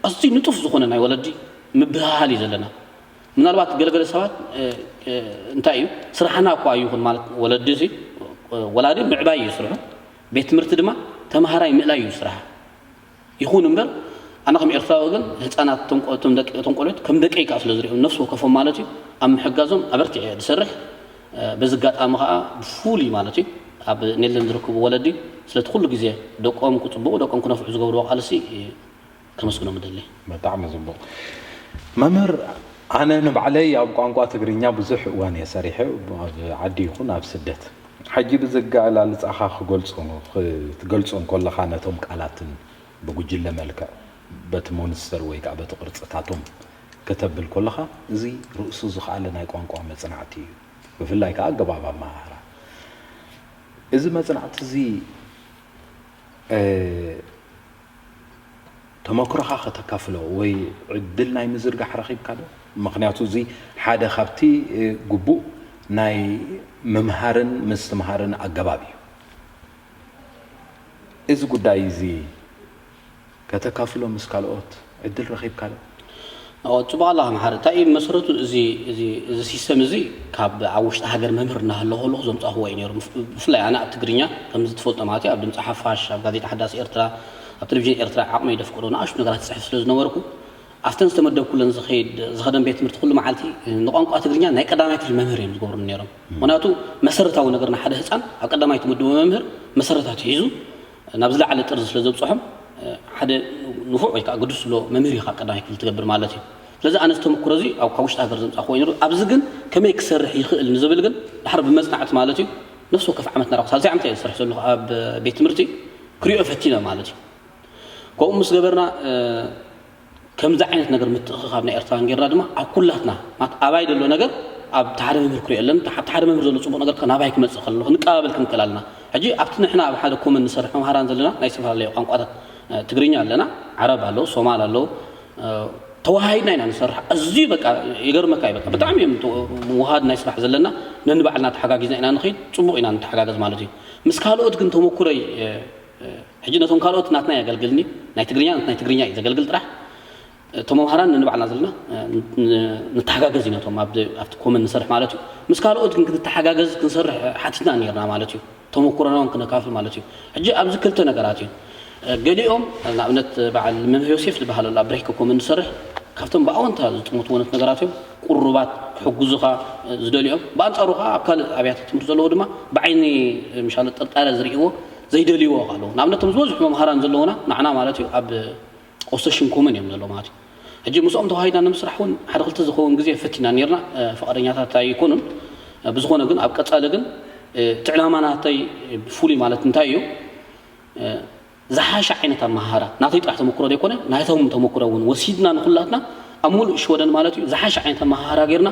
ኣዝዩ ንጡፍ ዝኾነ ናይ ወለዲ ምብህሃል እዩ ዘለና። ምናልባት ገለገለ ሰባት፣ እ፣ እ፣ እንታይ እዩ፣ ስራሕና እኳ ይኹን ማለት ወለዲ እዚ፣ እ፣ ወላዲ ምዕባይ እዩ ስርሑ፣ ቤት ትምህርቲ ድማ ተምሃራይ ምእላይ እዩ ስራሓ። ይኹን እምበር፣ ኣነ ከም ኤርትራዊ ግን ህጻናት እቶም ቆ-፣ እቶም ደቂ፣ እቶም ቆልዑት ከም ደቀይ ከኣ ስለ ዝሪኦም ነፍሲ ወከፎም ማለት እዩ፣ ኣብ ምሕጋዞም ኣበርቲዐ እየ ዝሰርሕ። እ፣ በዚ ኣጋጣሚ ከኣ ብፍሉይ ማለት እዩ ኣብ ኔደርላንድ ዝርከቡ ወለዲ ስለቲ ኩሉ ግዜ ደቆም ክጽብቑ፣ ደቆም ክነፍዑ ዝገብርዎ ቃልሲ፣ እ፣ ከመስግኖም እደሊ። ብጣዕሚ ጽቡቕ። መምህር፣ ኣነ ንባዕለይ ኣብ ቋንቋ ትግርኛ ብዙሕ እዋን እየ ሰሪሐ፣ ኣብ ዓዲ ይኹን ኣብ ስደት። ሕጂ ብዘገላልጻኻ ክገልጾ-፣ ክትገልጾ እንከለኻ ነቶም ቃላትን ብጉጅለ መልክዕ በቲ ሞንስተር ወይ ከኣ በቲ ቅርጽታቶም ከተብል ከለኻ፣ እዚ ርእሱ ዝኸኣለ ናይ ቋንቋ መጽናዕቲ እዩ። ብፍላይ ከኣ ኣገባብ ኣመሃህራ። እዚ መጽናዕቲ እዚ፣ እ፣ ተመክሮኻ ከተካፍሎ ወይ ዕድል ናይ ምዝርጋሕ ረኺብካ ዶ? ምኽንያቱ እዚ ሓደ ካብቲ፣ እ፣ ግቡእ ናይ ምምሃርን ምስትምሃርን ኣገባብ እዩ። እዚ ጉዳይ እዚ ከተካፍሎ ምስ ካልኦት ዕድል ረኺብካ ዶ? ኣዎ፣ ጽቡቕ ኣለኻ መሓሪ። እንታይ እዩ መሰረቱ እዚ፣ እዚ፣ እዚ ሲስተም እዚ ካብ ኣብ ውሽጢ ሃገር መምህር እናሃለኹ ከለኹ ዘምጻእክዎ እዩ ነይሩ። ብፍ-፣ ብፍላይ ኣነ ኣብ ትግርኛ ከምዚ ትፈልጦ ማለት እዩ፣ ኣብ ድምጺ ሓፋሽ፣ ኣብ ጋዜጣ ሓዳስ ኤርትራ፣ ኣብ ቴሌቪዥን ኤርትራ ዓቕመይ ደፍቅዶ ንኣሽቱ ነገራት ዝጽሕፍ ስለ ዝነበርኩ፣ ኣብተን ዝተመደብኩለን ዝኸይድ፣ ዝኸደን ቤት ትምህርቲ ኩሉ መዓልቲ ንቋንቋ ትግርኛ ናይ ቀዳማይ ክፍሊ መምህር እዮም ዝገብሩኒ ነይሮም። ምኽንያቱ መሰረታዊ ነገርና ሓደ ህጻን ኣብ ቀዳማይ ትምድቦ መምህር መሰረታት ሒዙ ናብ ዝለዓለ ጥርዚ ስለ ዘብጽሖም፣ ሓደ ንፉዕ ወይ ከዓ ግዱስ ዝብሎ መምህር ኢኻ ቀዳማይ ክፍሊ ትገብር ማለት እዩ። ስለዚ ኣነ እዚ ተመክሮ እዚ ኣብ ካብ ውሽጢ ሃገር ዘምጻእክዎ እዩ ነይሩ። ኣብዚ ግን ከመይ ክሰርሕ ይኽእል ንዝብል ግን ድሓር ብመጽናዕቲ ማለት እዩ፣ ነፍሲ ወከፍ ዓመት ናራኹ ሳልሳይ ዓመት እየ ዝሰርሕ ዘለኹ ኣብ ቤት ትምህርቲ ክሪኦ ፈቲነ ማለት እዩ። ከምኡ ምስ ገበርና፣ እ፣ ከምዚ ዓይነት ነገር ምትእኽኻብ ናይ ኤርትራውያን ጌርና ድማ ኣብ ኩላትና፣ ማለት ኣባይ ዘሎ ነገር ኣብቲ ሓደ መምህር ክሪኦ ኣለና፣ ኣብቲ ሓደ መምህር ዘሎ ጽቡቕ ነገር ከ ናባይ ክመጽእ ከሎ ክንቀባበል ክንክእል ኣለና። ሕጂ ኣብቲ ንሕና ኣብ ሓደ ኮመን ንሰርሕ መምሃራን ዘለና ናይ ዝተፈላለዩ ቋንቋታት፣ እ፣ ትግርኛ ኣለና፣ ዓረብ ኣሎ፣ ሶማል ኣሎ፣ እ፣ ተወሃሂድና ኢና ንሰርሕ። ኣዝዩ በቃ ይገርመካ እዩ፣ በቃ ብጣዕሚ እዮም ተ-፣ ምውሃድ ናይ ስራሕ ዘለና፣ ነንባዕልና ተሓጋጊዝና ኢና ንኸይድ፣ ጽቡቕ ኢና ንተሓጋገዝ ማለት እዩ። ምስ ካልኦት ግን ተመኩረይ፣ እ፣ እ፣ ሕጂ ነቶም ካልኦት ናትና የገልግልኒ፣ ናይ ትግርኛ ናይ ትግርኛ እዩ ዘገልግል ጥራሕ። እቶም መምሃራን ንንባዕልና ዘለና፣ እ፣ ን-፣ ንተሓጋገዝ ኢና ነቶም ኣብ፣ ኣብቲ ኮመን ንሰርሕ ማለት እዩ። ምስ ካልኦት ግን ክንተሓጋገዝ ክንሰርሕ ሓቲትና ነይርና ማለት እዩ። ተመኩሮና እውን ክነካፍል ማለት እዩ። ሕጂ ኣብዚ ክልተ ነገራት እዩ። እ፣ ገሊኦም ንኣብነት በዓል መምህር ዮሴፍ ዝበሃል ኣሎ ኣብ ብሬክ ኮመን ንሰርሕ ካብቶም ብኣወንታ ዝጥምቱ ወነት ነገራት እዮም። ቁሩባት ክሕጉዙኻ፣ እ፣ ዝደልዮም። ብኣንጻሩ ኸዓ ኣብ ካልእ ኣብያተ ትምህርቲ ዘለዉ ድማ ብዓይኒ፣ እ፣ ምሻለ ጥርጣረ ዝርእይዎ ዘይደልይዎ ኣለዉ። ንኣብነት እቶም ዝበዝሑ መምሃራን ዘለዉና ንዓና ማለት እዩ ኣብ ኦስተሽን ኮመን እዮም ዘለዉ ማለት እዩ። ሕጂ ምስኦም ተዋሂድና ንምስራሕ እውን ሓደ ክልተ ዝኸውን ግዜ ፈቲና ነይርና፣ እ፣ ፍቓደኛታት ኣይኮኑን። እ፣ ብዝኾነ ግን ኣብ ቀጻሊ ግን፣ እ፣ እቲ ዕላማ ናተይ ብፍሉይ ማለት እንታይ እዩ? እ፣ ዝሓሸ ዓይነት ኣመሃህራ ናተይ ጥራሕ ተመክሮ ዘይኮነ ናይቶም ተመክሮ እውን ወሲድና ንኹላትና ኣብ ሙሉእ ሽወደን ማለት እዩ ዝሓሸ ዓይነት ኣመሃህራ ጌርና፣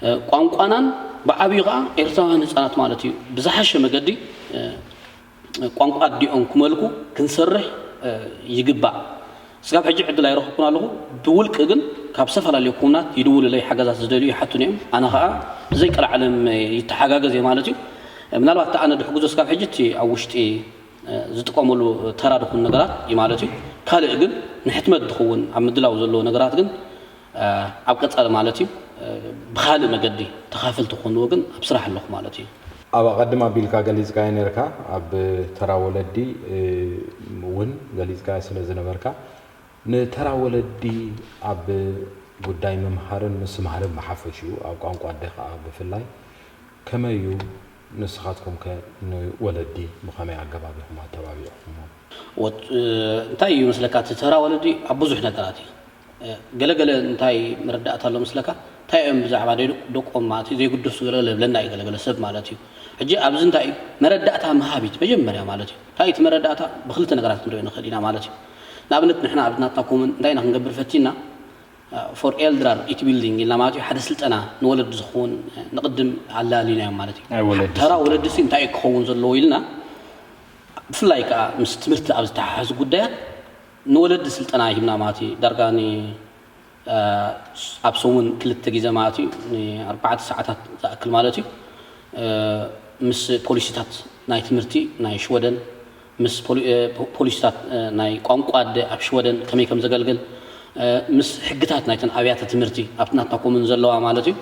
እ፣ ቋንቋናን ብዓብዩ ኸዓ ኤርትራውያን ህጻናት ማለት እዩ ብዝሓሸ መገዲ፣ እ፣ ቋንቋ ኣዲኦም ክመልኩ ክንሰርሕ፣ እ፣ ይግባእ። ስጋብ ሕጂ ዕድል ኣይረኸብኩን ኣለኹ። ብውልቂ ግን ካብ ዝተፈላለዩ ኮሙናት ይድውሉለይ፣ ሓገዛት ዝደልዩ ይሓቱኒ እዮም። ኣነ ኸዓ ብዘይቀልዓለም ይተሓጋገዝ እየ ማለት እዩ። ምናልባት ኣነ ድሕግዞ ስካብ ሕጂ እቲ ኣብ ውሽጢ ዝጥቀመሉ ተራ ድኹን ነገራት እዩ ማለት እዩ። ካልእ ግን ንሕትመት ድኸውን ኣብ ምድላው ዘለዎ ነገራት ግን ኣብ ቀጻሊ ማለት እዩ ብኻልእ መገዲ ተኻፈልቲ ክኾንዎ ግን ኣብ ስራሕ ኣለኹ ማለት እዩ። ኣብ ኣቐድም ኣቢልካ ገሊጽካዮ ነርካ፣ ኣብ ተራ ወለዲ እውን ገሊጽካዮ ስለ ዝነበርካ፣ ንተራ ወለዲ ኣብ ጉዳይ ምምሃርን ምስምሃርን ብሓፈሽኡ ኣብ ቋንቋ ኣደ ከኣ ብፍላይ ከመይ እዩ ንስኻትኩም ከ ንወለዲ ብኸመይ ኣገባብ ኢኹም ኣተባቢዕኹሞ? እንታይ እዩ መስለካ እቲ ተራ ወለዲ ኣብ ብዙሕ ነገራት እዩ ገለገለ እንታይ መረዳእታ ኣሎ መስለካ እንታይ እዮም ብዛዕባ ደቆም ማለት እዩ ዘይግደሱ ገለገለ ብለና እዩ ገለገለ ሰብ ማለት እዩ ሕጂ ኣብዚ እንታይ እዩ መረዳእታ መሃቢት መጀመርያ ማለት እዩ እንታይ እቲ መረዳእታ ብክልተ ነገራት ክንሪኦ ንኽእል ኢና ማለት እዩ ንኣብነት ንሕና ኣብ ናትና ኮሙን እንታይ ኢና ክንገብር ፈቲና for elder it building ኢልና ማለት እዩ ሓደ ስልጠና ንወለዲ ዝኸውን ንቅድም ኣላሊናዮም ማለት እዩ ተራ ወለዲ ሲ እንታይ ክኸውን ዘለዎ ኢልና ብፍላይ ከዓ ምስ ትምህርቲ ኣብ ዝተሓሓዙ ጉዳያት ንወለዲ ስልጠና ሂብና ማለት እዩ ዳርጋ ኣብ ሰሙን ክልተ ግዜ ማለት እዩ ንኣርባዕተ ሰዓታት ዝኣክል ማለት እዩ ምስ ፖሊሲታት ናይ ትምህርቲ ናይ ሽወደን ምስ ፖሊሲታት ናይ ቋንቋ ኣደ ኣብ ሽወደን ከመይ ከም ዘገልግል ምስ ሕግታት ናይተን ኣብያተ ትምህርቲ ኣብቲ ናትና ኮሙን ዘለዋ ማለት እዩ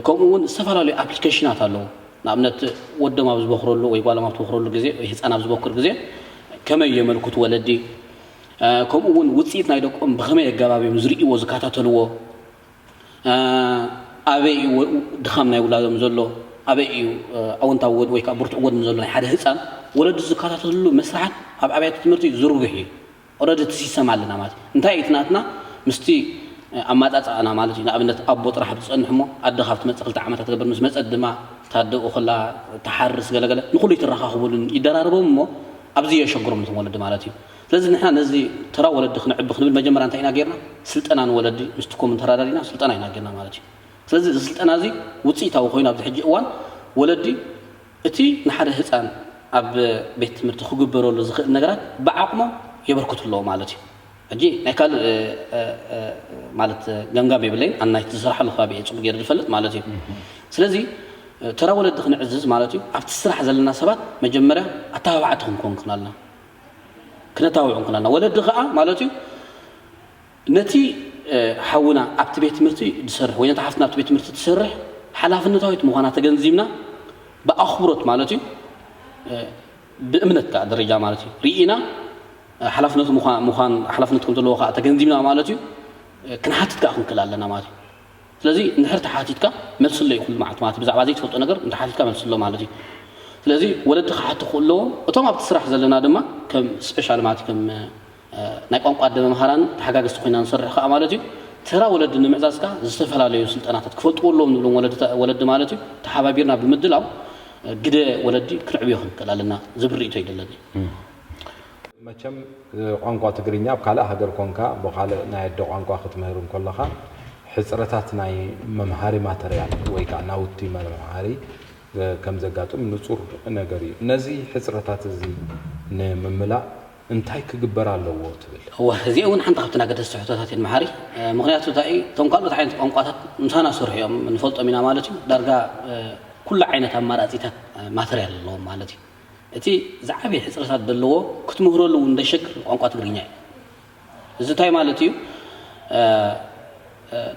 ከምኡ እውን ዝተፈላለዩ ኣፕሊኬሽናት ኣለዉ ንኣብነት ወዶም ኣብ ዝበክረሉ ወይ ጓሎም ኣብ ትበክረሉ ግዜ ወይ ህፃን ኣብ ዝበክር ግዜ ከመይ የመልክቱ ወለዲ ከምኡ እውን ውፅኢት ናይ ደቆም ብኸመይ ኣገባብ እዮም ዝርእይዎ ዝከታተልዎ ኣበይ እዩ ድኻም ናይ ውላዶም ዘሎ ኣበይ እዩ ኣወንታዊ ጎድኒ ወይ ከዓ ብርቱዕ ጎድኒ ዘሎ ናይ ሓደ ህፃን ወለዲ ዝከታተልሉ መስርሓት ኣብ ኣብያተ ትምህርቲ ዝርጉሕ እዩ ኦረዲ እቲ ሲስተም ኣለና ማለት እዩ እንታይ እዩ ናትና ምስቲ ኣማፃፃእና ማለት እዩ ንኣብነት ኣቦ ጥራሕ ዝፀንሕ እሞ ኣደ ካብ ትመፅእ ክልተ ዓመታት ትገብር ምስ መፀት ድማ ታደኡ ከላ ትሓርስ ገለገለ ንኩሉ ይትረኻኽቡሉን ይደራርቦም እሞ ኣብዚ የሸግሮም ነቶም ወለዲ ማለት እዩ ስለዚ ንሕና ነዚ ተራ ወለዲ ክነዕቢ ክንብል መጀመርያ እንታይ ኢና ጌርና ስልጠና ንወለዲ ምስቲ ኮምን ተራዳዲና ስልጠና ኢና ጌርና ማለት እዩ ስለዚ እዚ ስልጠና እዚ ውፅኢታዊ ኮይኑ ኣብዚ ሕጂ እዋን ወለዲ እቲ ንሓደ ህፃን ኣብ ቤት ትምህርቲ ክግበረሉ ዝኽእል ነገራት ብዓቕሞም የበርክቱ ኣለዎ ማለት እዩ ሕጂ ናይ ካልእ ማለት ገምጋም የብለይን ኣነ ናይቲ ዝሰርሓሉ ከባቢ እየ ፅቡቅ ገይረ ዝፈልጥ ማለት እዩ ስለዚ ተራ ወለዲ ክንዕዝዝ ማለት እዩ ኣብቲ ስራሕ ዘለና ሰባት መጀመርያ ኣተባባዕቲ ክንኮን ክናልና ክነታውዑ ክናልና ወለዲ ከዓ ማለት እዩ ነቲ ሓውና ኣብቲ ቤት ትምህርቲ ዝሰርሕ ወይ ነታ ሓፍትና ኣብቲ ቤት ትምህርቲ ትሰርሕ ሓላፍነታዊት ምዃና ተገንዚብና ብኣኽብሮት ማለት እዩ ብእምነት ከዓ ደረጃ ማለት እዩ ርኢና ሓላፍነቱ ምዃን ሓላፍነት ከም ዘለዎ ከዓ ተገንዚብና ማለት እዩ ክንሓትት ከዓ ክንክእል ኣለና ማለት እዩ ስለዚ እንድሕር ተሓቲትካ መልስሎ እዩ ኩሉ መዓልቲ ማለት ብዛዕባ ዘይትፈልጦ ነገር እንተሓቲትካ መልስሎ ማለት እዩ ስለዚ ወለዲ ክሓቱ ክእለዎም እቶም ኣብቲ ስራሕ ዘለና ድማ ከም ስፔሻል ማለት ከም ናይ ቋንቋ ኣደ መምሃራን ተሓጋገዝቲ ኮይና ንሰርሕ ከዓ ማለት እዩ ተራ ወለዲ ንምዕዛዝካ ዝተፈላለዩ ስልጠናታት ክፈልጥዎ ኣለዎም ንብሎም ወለዲ ማለት እዩ ተሓባቢርና ብምድላው ግደ ወለዲ ክንዕብዮ ክንክእል ኣለና ዝብል ርእቶ ይደለኒ መቸም ቋንቋ ትግርኛ ኣብ ካልእ ሃገር ኮንካ ብካልእ ናይ ኣደ ቋንቋ ክትምህር እንከለኻ ሕፅረታት ናይ መምሃሪ ማተርያል ወይ ከዓ ናውቲ መምሃሪ ከም ዘጋጥም ንፁር ነገር እዩ። ነዚ ሕፅረታት እዚ ንምምላእ እንታይ ክግበር ኣለዎ ትብል? እወ፣ እዚኣ እውን ሓንቲ ካብተን ኣገደስቲ ሕቶታት እየን መሓሪ። ምኽንያቱ እንታይ እዩ? እቶም ካልኦት ዓይነት ቋንቋታት ምሳና ዝሰርሑ እዮም፣ ንፈልጦም ኢና ማለት እዩ። ዳርጋ ኩሉ ዓይነት ኣማራፂታት ማተርያል ኣለዎም ማለት እዩ። እቲ ዝዓበየ ሕፅረታት ዘለዎ ክትምህረሉ እውን ዘሸግር ቋንቋ ትግርኛ እዩ። እዚ እንታይ ማለት እዩ?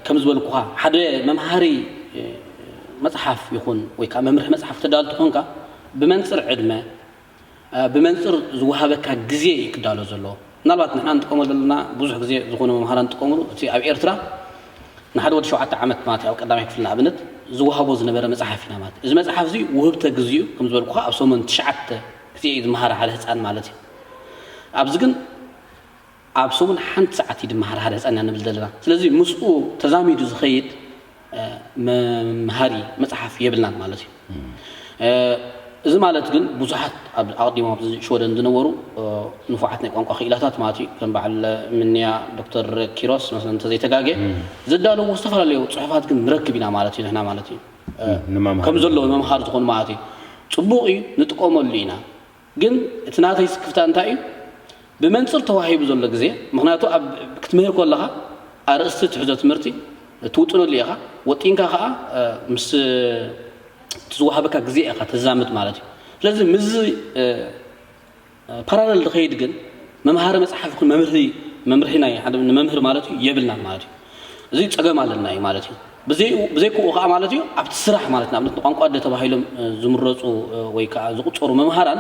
ከም ዝበልኩኻ ሓደ መምሃሪ መፅሓፍ ይኹን ወይ ከዓ መምርሒ መፅሓፍ ክተዳሉ ተኾንካ ብመንፅር ዕድመ ብመንፅር ዝወሃበካ ግዜ እዩ ክዳሎ ዘለዎ ምናልባት ንሕና ንጥቀመሉ ዘለና ብዙሕ ግዜ ዝኾነ መምሃራ ንጥቀምሉ እቲ ኣብ ኤርትራ ንሓደ ወዲ ሸውዓተ ዓመት ማለት ኣብ ቀዳማይ ክፍሊ ንኣብነት ዝወሃቦ ዝነበረ መፅሓፍ ኢና ማለት እዚ መፅሓፍ እዚ ውህብተ ግዜኡ ከም ዝበልኩኻ ኣብ ሰሙን ትሽዓተ ግዜ እዩ ዝመሃር ሓደ ህፃን ማለት እዩ ኣብዚ ግን ኣብ ሰሙን ሓንቲ ሰዓት እዩ ድመሃር ሓደ ህፃን ኢና ንብል ዘለና ስለዚ ምስኡ ተዛሚዱ ዝኸይድ መምሃሪ መፅሓፍ የብልናን ማለት እዩ እዚ ማለት ግን ብዙሓት ኣብ ኣቅዲሞም ኣብዚ ሽወደን ዝነበሩ ንፉዓት ናይ ቋንቋ ክኢላታት ማለት እዩ ከም በዓል ምንያ ዶክተር ኪሮስ መሰለ እንተዘይተጋጌ ዘዳለዎ ዝተፈላለዩ ፅሑፋት ግን ንረክብ ኢና ማለት እዩ ንሕና ማለት እዩ ከም ዘለዎ መምሃር ዝኾኑ ማለት እዩ ፅቡቅ እዩ ንጥቀመሉ ኢና ግን እቲ ናተይ ስክፍታ እንታይ እዩ ብመንፅር ተዋሂቡ ዘሎ ግዜ ምክንያቱ ኣብ ክትምህር ከለካ ኣርእስቲ ትሕዞ ትምህርቲ ትውጥነሉ ኢኻ ወጢንካ ከዓ ምስ እቲ ዝወሃበካ ግዜ ኢኻ ተዛምድ ማለት እዩ። ስለዚ ምስዚ ፓራለል ዝኸይድ ግን መምሃሪ መፅሓፍ ይኹን መምርሒ መምርሒ ናይ ሓደ ንመምህር ማለት እዩ የብልናን ማለት እዩ። እዚ ፀገም ኣለና እዩ ማለት እዩ። ብዘይኡ ብዘይክኡ ከዓ ማለት እዩ ኣብቲ ስራሕ ማለት ንኣብነት ንቋንቋ ኣደ ተባሂሎም ዝምረፁ ወይ ከዓ ዝቁፀሩ መምሃራን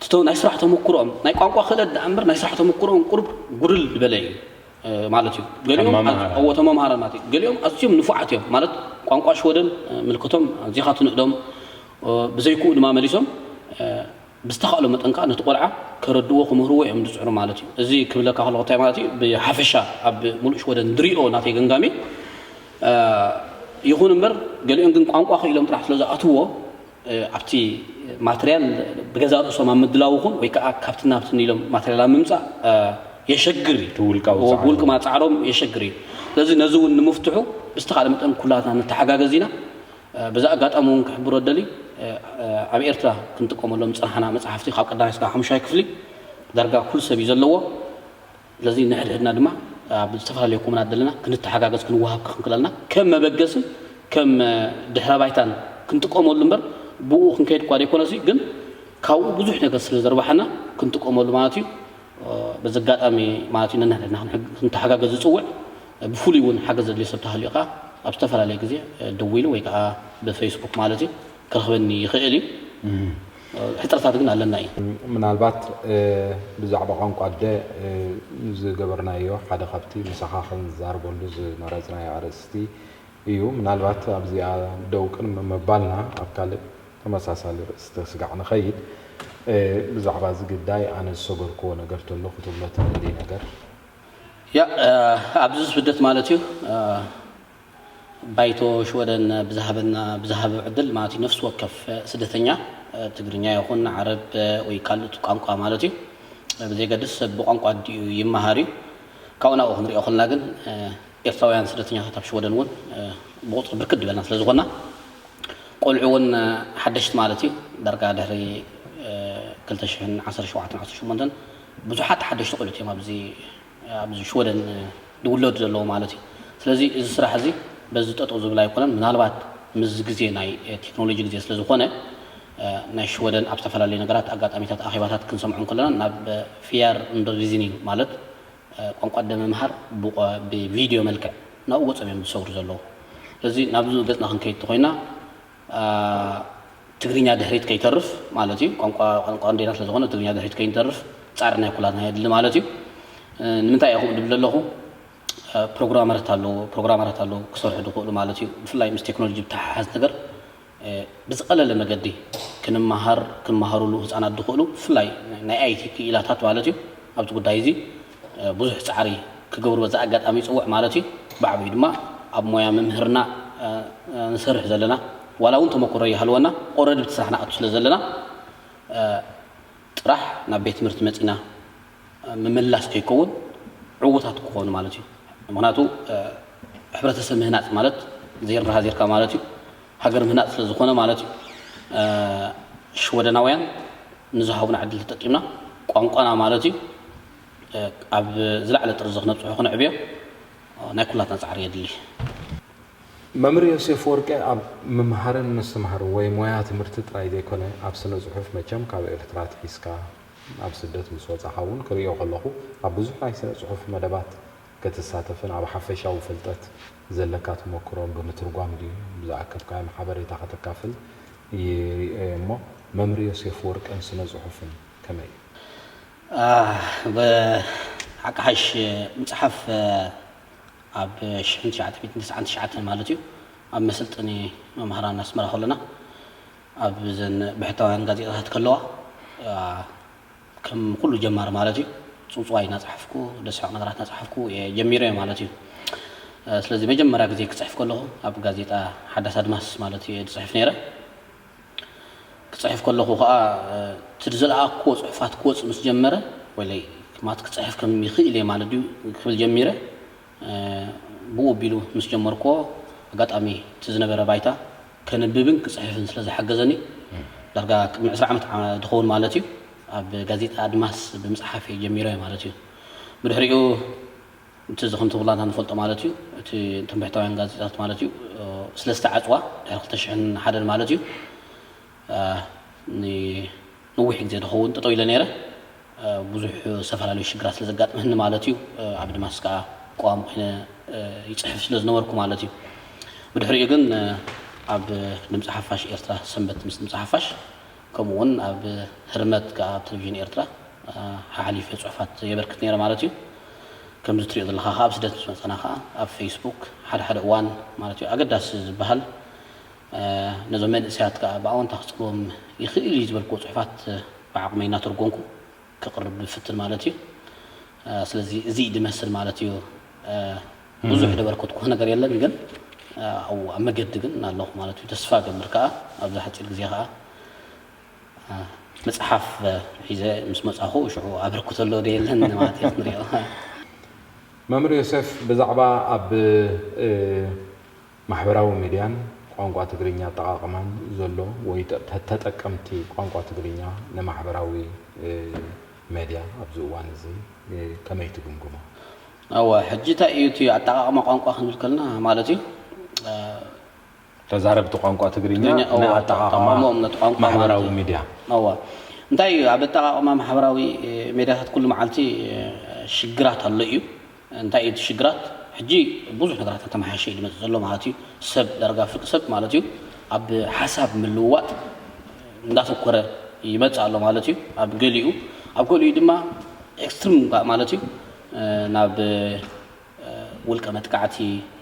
እቲ ናይ ስራሕ ተመክሮኦም ናይ ቋንቋ ክእለት ደኣ እምበር ናይ ስራሕ ተመክሮኦም ቁሩብ ጉድል ዝበለ እዩ ማለት እዩ። ገሊኦም ተመምሃራን ማለት እዩ። ገሊኦም ኣዝዮም ንፉዓት እዮም ማለት ቋንቋ ሽወደን ምልክቶም ኣዚኻ ትንእዶም ብዘይክኡ ድማ መሊሶም ብዝተኻእሎ መጠን ከዓ ነቲ ቆልዓ ከረድዎ ክምህርዎ እዮም ዝፅዕሩ ማለት እዩ። እዚ ክብለካ ከለኹ እንታይ ማለት እዩ ብሓፈሻ ኣብ ሙሉእ ሽወደን ድሪኦ ናተይ ገንጋሚ ይኹን እምበር ገሊኦም ግን ቋንቋ ክኢሎም ጥራሕ ስለ ዝኣትዎ ኣብቲ ማትርያል ብገዛ ርእሶም ኣብ ምድላው ይኹን ወይ ከዓ ካብቲ ናብቲ ኢሎም ማትርያል ኣብ ምምፃእ የሸግር እዩ። ብውልቂ ማፃዕሮም የሸግር እዩ። ስለዚ ነዚ እውን ንምፍትሑ ብዝተኻለ መጠን ኩላትና ንተሓጋገዝ ኢና። በዚ ኣጋጣሚ እውን ክሕብሮ ደሊ ኣብ ኤርትራ ክንጥቀመሎም ዝፀናሕና መፅሓፍቲ ካብ ቀዳማይ ስጋ ሓሙሻይ ክፍሊ ዳርጋ ኩሉ ሰብ እዩ ዘለዎ። ስለዚ ንሕድሕድና ድማ ኣብ ዝተፈላለዩ ኮሙናት ዘለና ክንተሓጋገዝ ክንወሃብ ክንክለልና ከም መበገስን ከም ድሕረ ባይታን ክንጥቀመሉ እምበር ብኡ ክንከይድ እኳ ዘይኮነሲ ግን ካብኡ ብዙሕ ነገር ስለ ዘርባሓና ክንጥቀመሉ ማለት እዩ። በዚ ኣጋጣሚ ማለት እዩ ነንሕድሕድና ክንተሓጋገዝ ዝፅውዕ ብፍሉይ እውን ሓገዝ ዘድልዮ ሰብ ተሃልዩ ከዓ ኣብ ዝተፈላለየ ግዜ ደዊሉ ወይ ከዓ ብፌስቡክ ማለት እዩ ክረኽበኒ ይኽእል እዩ። ሕፅረታት ግን ኣለና እዩ። ምናልባት ብዛዕባ ቋንቋ ኣደ ዝገበርናዮ ሓደ ካብቲ ምሳኻ ክንዛርበሉ ዝመረፅናዮ ኣርእስቲ እዩ። ምናልባት ኣብዚኣ ደው ቅድሚ ምባልና ኣብ ካልእ ተመሳሳሊ ርእስቲ ስጋዕ ንኸይድ። ብዛዕባ እዚ ግዳይ ኣነ ዝሰገርክዎ ነገር ተሎ ክትብሎ ትኽእሊ ነገር? ያ ኣብዚ ስደት ማለት እዩ ባይቶ ሽወደን ብዝሃበና ብዝሃበ ዕድል ማለት እዩ ነፍሲ ወከፍ ስደተኛ ትግርኛ ይኹን ዓረብ ወይ ካልእ ቋንቋ ማለት እዩ ብዘይገድስ ብቋንቋ ኣዲኡ ይመሃር እዩ። ካብኡ ናብኡ ክንሪኦ ከለና ግን ኤርትራውያን ስደተኛታት ኣብ ሽወደን እውን ብቁፅሪ ብርክት ዝበልና ስለ ዝኾና ቆልዑ እውን ሓደሽቲ ማለት እዩ ዳርጋ ድሕሪ ክልተ ሽሕን ዓሰርተ ሸውዓተን ዓሰርተ ሸሞንተን ብዙሓት ሓደሽቲ ቆልዑት እዮም ኣብዚ ኣብዚ ሽወደን ዝውለዱ ዘለዉ ማለት እዩ። ስለዚ እዚ ስራሕ እዚ በዚ ጠጠው ዝብል ኣይኮነን። ምናልባት ምስ ግዜ ናይ ቴክኖሎጂ ግዜ ስለ ዝኾነ ናይ ሽወደን ኣብ ዝተፈላለዩ ነገራት ኣጋጣሚታት ኣኼባታት ክንሰምዖ ከለና ናብ ፊያር እንዶ ቪዚኒንግ ማለት ቋንቋ ኣደ ምምሃር ብቪድዮ መልክዕ ናብኡ ገጾም እዮም ዝሰግሩ ዘለዉ። ስለዚ ናብዚ ገጽና ክንከይድ ተኾይና ትግርኛ ድሕሪት ከይተርፍ ማለት እዩ። ቋንቋ ቋንቋ ኣዴና ስለ ዝኾነ ትግርኛ ድሕሪት ከይንተርፍ ፃዕሪ ናይ ኩላትና የድሊ ማለት እዩ። ንምንታይ እየ ከምኡ ዝብል ዘለኹ? ፕሮግራመራት ኣለዉ፣ ፕሮግራመራት ኣለዉ ክሰርሑ ዝኽእሉ ማለት እዩ። ብፍላይ ምስ ቴክኖሎጂ ብተሓሓዝ ነገር ብዝቐለለ መገዲ ክንመሃር ክመሃሩሉ ህፃናት ዝኽእሉ ብፍላይ ናይ ኣይቲ ክኢላታት ማለት እዩ። ኣብቲ ጉዳይ እዚ ብዙሕ ፃዕሪ ክገብሩ በዚ ኣጋጣሚ ይፅውዕ ማለት እዩ። ብዓብዩ ድማ ኣብ ሞያ ምምህርና ንሰርሕ ዘለና ዋላ እውን ተመክሮ ይሃልወና ኦረዲ ብቲ ስራሕና ኣቱ ስለ ዘለና ጥራሕ ናብ ቤት ትምህርቲ መፂና ምምላስ ከይከውን ዕዉታት ክኾኑ ማለት እዩ። ምክንያቱ ሕብረተሰብ ምህናፅ ማለት ዘይረሃ ዜርካ ማለት እዩ። ሃገር ምህናፅ ስለ ዝኾነ ማለት እዩ። ሽወደናውያን ንዝሃቡና ዕድል ተጠቂምና ቋንቋና ማለት እዩ ኣብ ዝለዓለ ጥርዚ ክነብፅሑ ክነዕብዮ ናይ ኩላትና ፃዕሪ የድሊ። መምህር ዮሴፍ ወርቄ ኣብ ምምሃርን ምስትምሃርን ወይ ሞያ ትምህርቲ ጥራይ ዘይኮነ ኣብ ስነ ፅሑፍ መቸም ካብ ኤርትራ ኣትሒዝካ ኣብ ስደት ምስ ወፃኻ እውን ክርእዮ ከለኹ ኣብ ብዙሕ ናይ ስነ ፅሑፍ መደባት ክትሳተፍን ኣብ ሓፈሻዊ ፍልጠት ዘለካ ተመክሮ ብምትርጓም ድዩ ብዝኣከብካዮም ሓበሬታ ከተካፍል ይርእዮ እሞ መምህር ዮሴፍ ወርቅን ስነ ፅሑፍን ከመይ እዩ? ሓቂ ሓሽ ምፅሓፍ ኣብ ሽሕን ትሽዓተ ሚእትን ተስዓን ትሽዓተን ማለት እዩ ኣብ መሰልጠኒ መምሃራን ኣስመራ ከለና ኣብ ዘን ብሕታውያን ጋዜጣታት ከለዋ ከም ኩሉ ጀማሪ ማለት እዩ ፅውፅዋይ እናፅሓፍኩ ደስሕቕ ነገራት እናፅሓፍኩ እየ ጀሚረ ማለት እዩ። ስለዚ መጀመርያ ግዜ ክፅሕፍ ከለኹ ኣብ ጋዜጣ ሓዳስ ኣድማስ ማለት እየ ዝፅሕፍ ነይረ። ክፅሕፍ ከለኹ ከዓ እቲ ዝለኣክዎ ፅሑፋት ክወፅእ ምስ ጀመረ ወይለይ ማት ክፅሕፍ ከም ይኽእል እየ ማለት ድዩ ክብል ጀሚረ። ብኡ ኣቢሉ ምስ ጀመርክዎ ኣጋጣሚ እቲ ዝነበረ ባይታ ከንብብን ክፅሕፍን ስለ ዝሓገዘኒ ዳርጋ ቅድሚ ዕስራ ዓመት ዝኸውን ማለት እዩ ኣብ ጋዜጣ ኣድማስ ብምፅሓፍ እየ ጀሚረ ማለት እዩ። ብድሕሪኡ እቲ ዝኽንትብላታ ንፈልጦ ማለት እዩ እቲ ትንብሕታውያን ጋዜጣታት ማለት እዩ ስለ ዝተዓፅዋ ድሕሪ ክልተ ሽሕን ሓደን ማለት እዩ። ንነዊሕ ግዜ ዝኸውን ጠጠው ኢለ ነይረ። ብዙሕ ዝተፈላለዩ ሽግራት ስለ ዘጋጥመኒ ማለት እዩ። ኣብ ድማስ ከዓ ቀዋሚ ኮይነ ይፅሕፍ ስለ ዝነበርኩ ማለት እዩ። ብድሕሪኡ ግን ኣብ ድምፂ ሓፋሽ ኤርትራ ሰንበት ምስ ድምፂ ሓፋሽ ከምኡ እውን ኣብ ህርመት ከዓ ኣብ ቴሌቪዥን ኤርትራ ሓሓሊፈ ፅሑፋት የበርክት ነይረ ማለት እዩ። ከምዚ ትሪኦ ዘለካ ከዓ ኣብ ስደት ምስ መፀና ከዓ ኣብ ፌስቡክ ሓደ ሓደ እዋን ማለት እዩ ኣገዳሲ ዝበሃል ነዞም መንእሰያት ከዓ ብኣወንታ ክፅልዎም ይኽእል እዩ ዝበልክዎ ፅሑፋት ብዓቕመይ እናተርጎምኩ ክቕርብ ብፍትን ማለት እዩ። ስለዚ እዚ ድመስል ማለት እዩ። ብዙሕ ደበርከትኩ ነገር የለን ግን ኣብ መገዲ ግን ኣለኹ ማለት እዩ። ተስፋ ገብር ከዓ ኣብዚ ሓፂር ግዜ ከዓ መፅሓፍ ሒዘ ምስ መፃኹ ሽዑ ኣበርክቶ ኣሎ ዶ የለን ማለት እዩ ክንሪኦ። መምህር ዮሴፍ ብዛዕባ ኣብ ማሕበራዊ ሚድያን ቋንቋ ትግርኛ ኣጠቓቕማን ዘሎ ወይ ተጠቀምቲ ቋንቋ ትግርኛ ንማሕበራዊ ሜድያ ኣብዚ እዋን እዚ ከመይ ትግምግሞ? እወ ሕጂ እንታይ እዩ እቲ ኣጠቓቕማ ቋንቋ ክንብል ከለና ማለት እዩ ተዛረብቲ ቋንቋ ትግርኛ ንኣጠቓቕማ ማሕበራዊ ሚድያ እወ እንታይ እዩ ኣብ ኣጠቓቕማ ማሕበራዊ ሜድያታት ኩሉ መዓልቲ ሽግራት ኣሎ እዩ። እንታይ እዩ እቲ ሽግራት? ሕጂ ብዙሕ ነገራት እናተመሓየሸ እዩ ዝመፅእ ዘሎ ማለት እዩ። ሰብ ዳርጋ ፍርቂ ሰብ ማለት እዩ ኣብ ሓሳብ ምልውዋጥ እንዳተኮረ ይመፅእ ኣሎ ማለት እዩ። ኣብ ገሊኡ ኣብ ገሊኡ ድማ ኤክስትሪም ማለት እዩ ናብ ውልቀ መጥቃዕቲ፣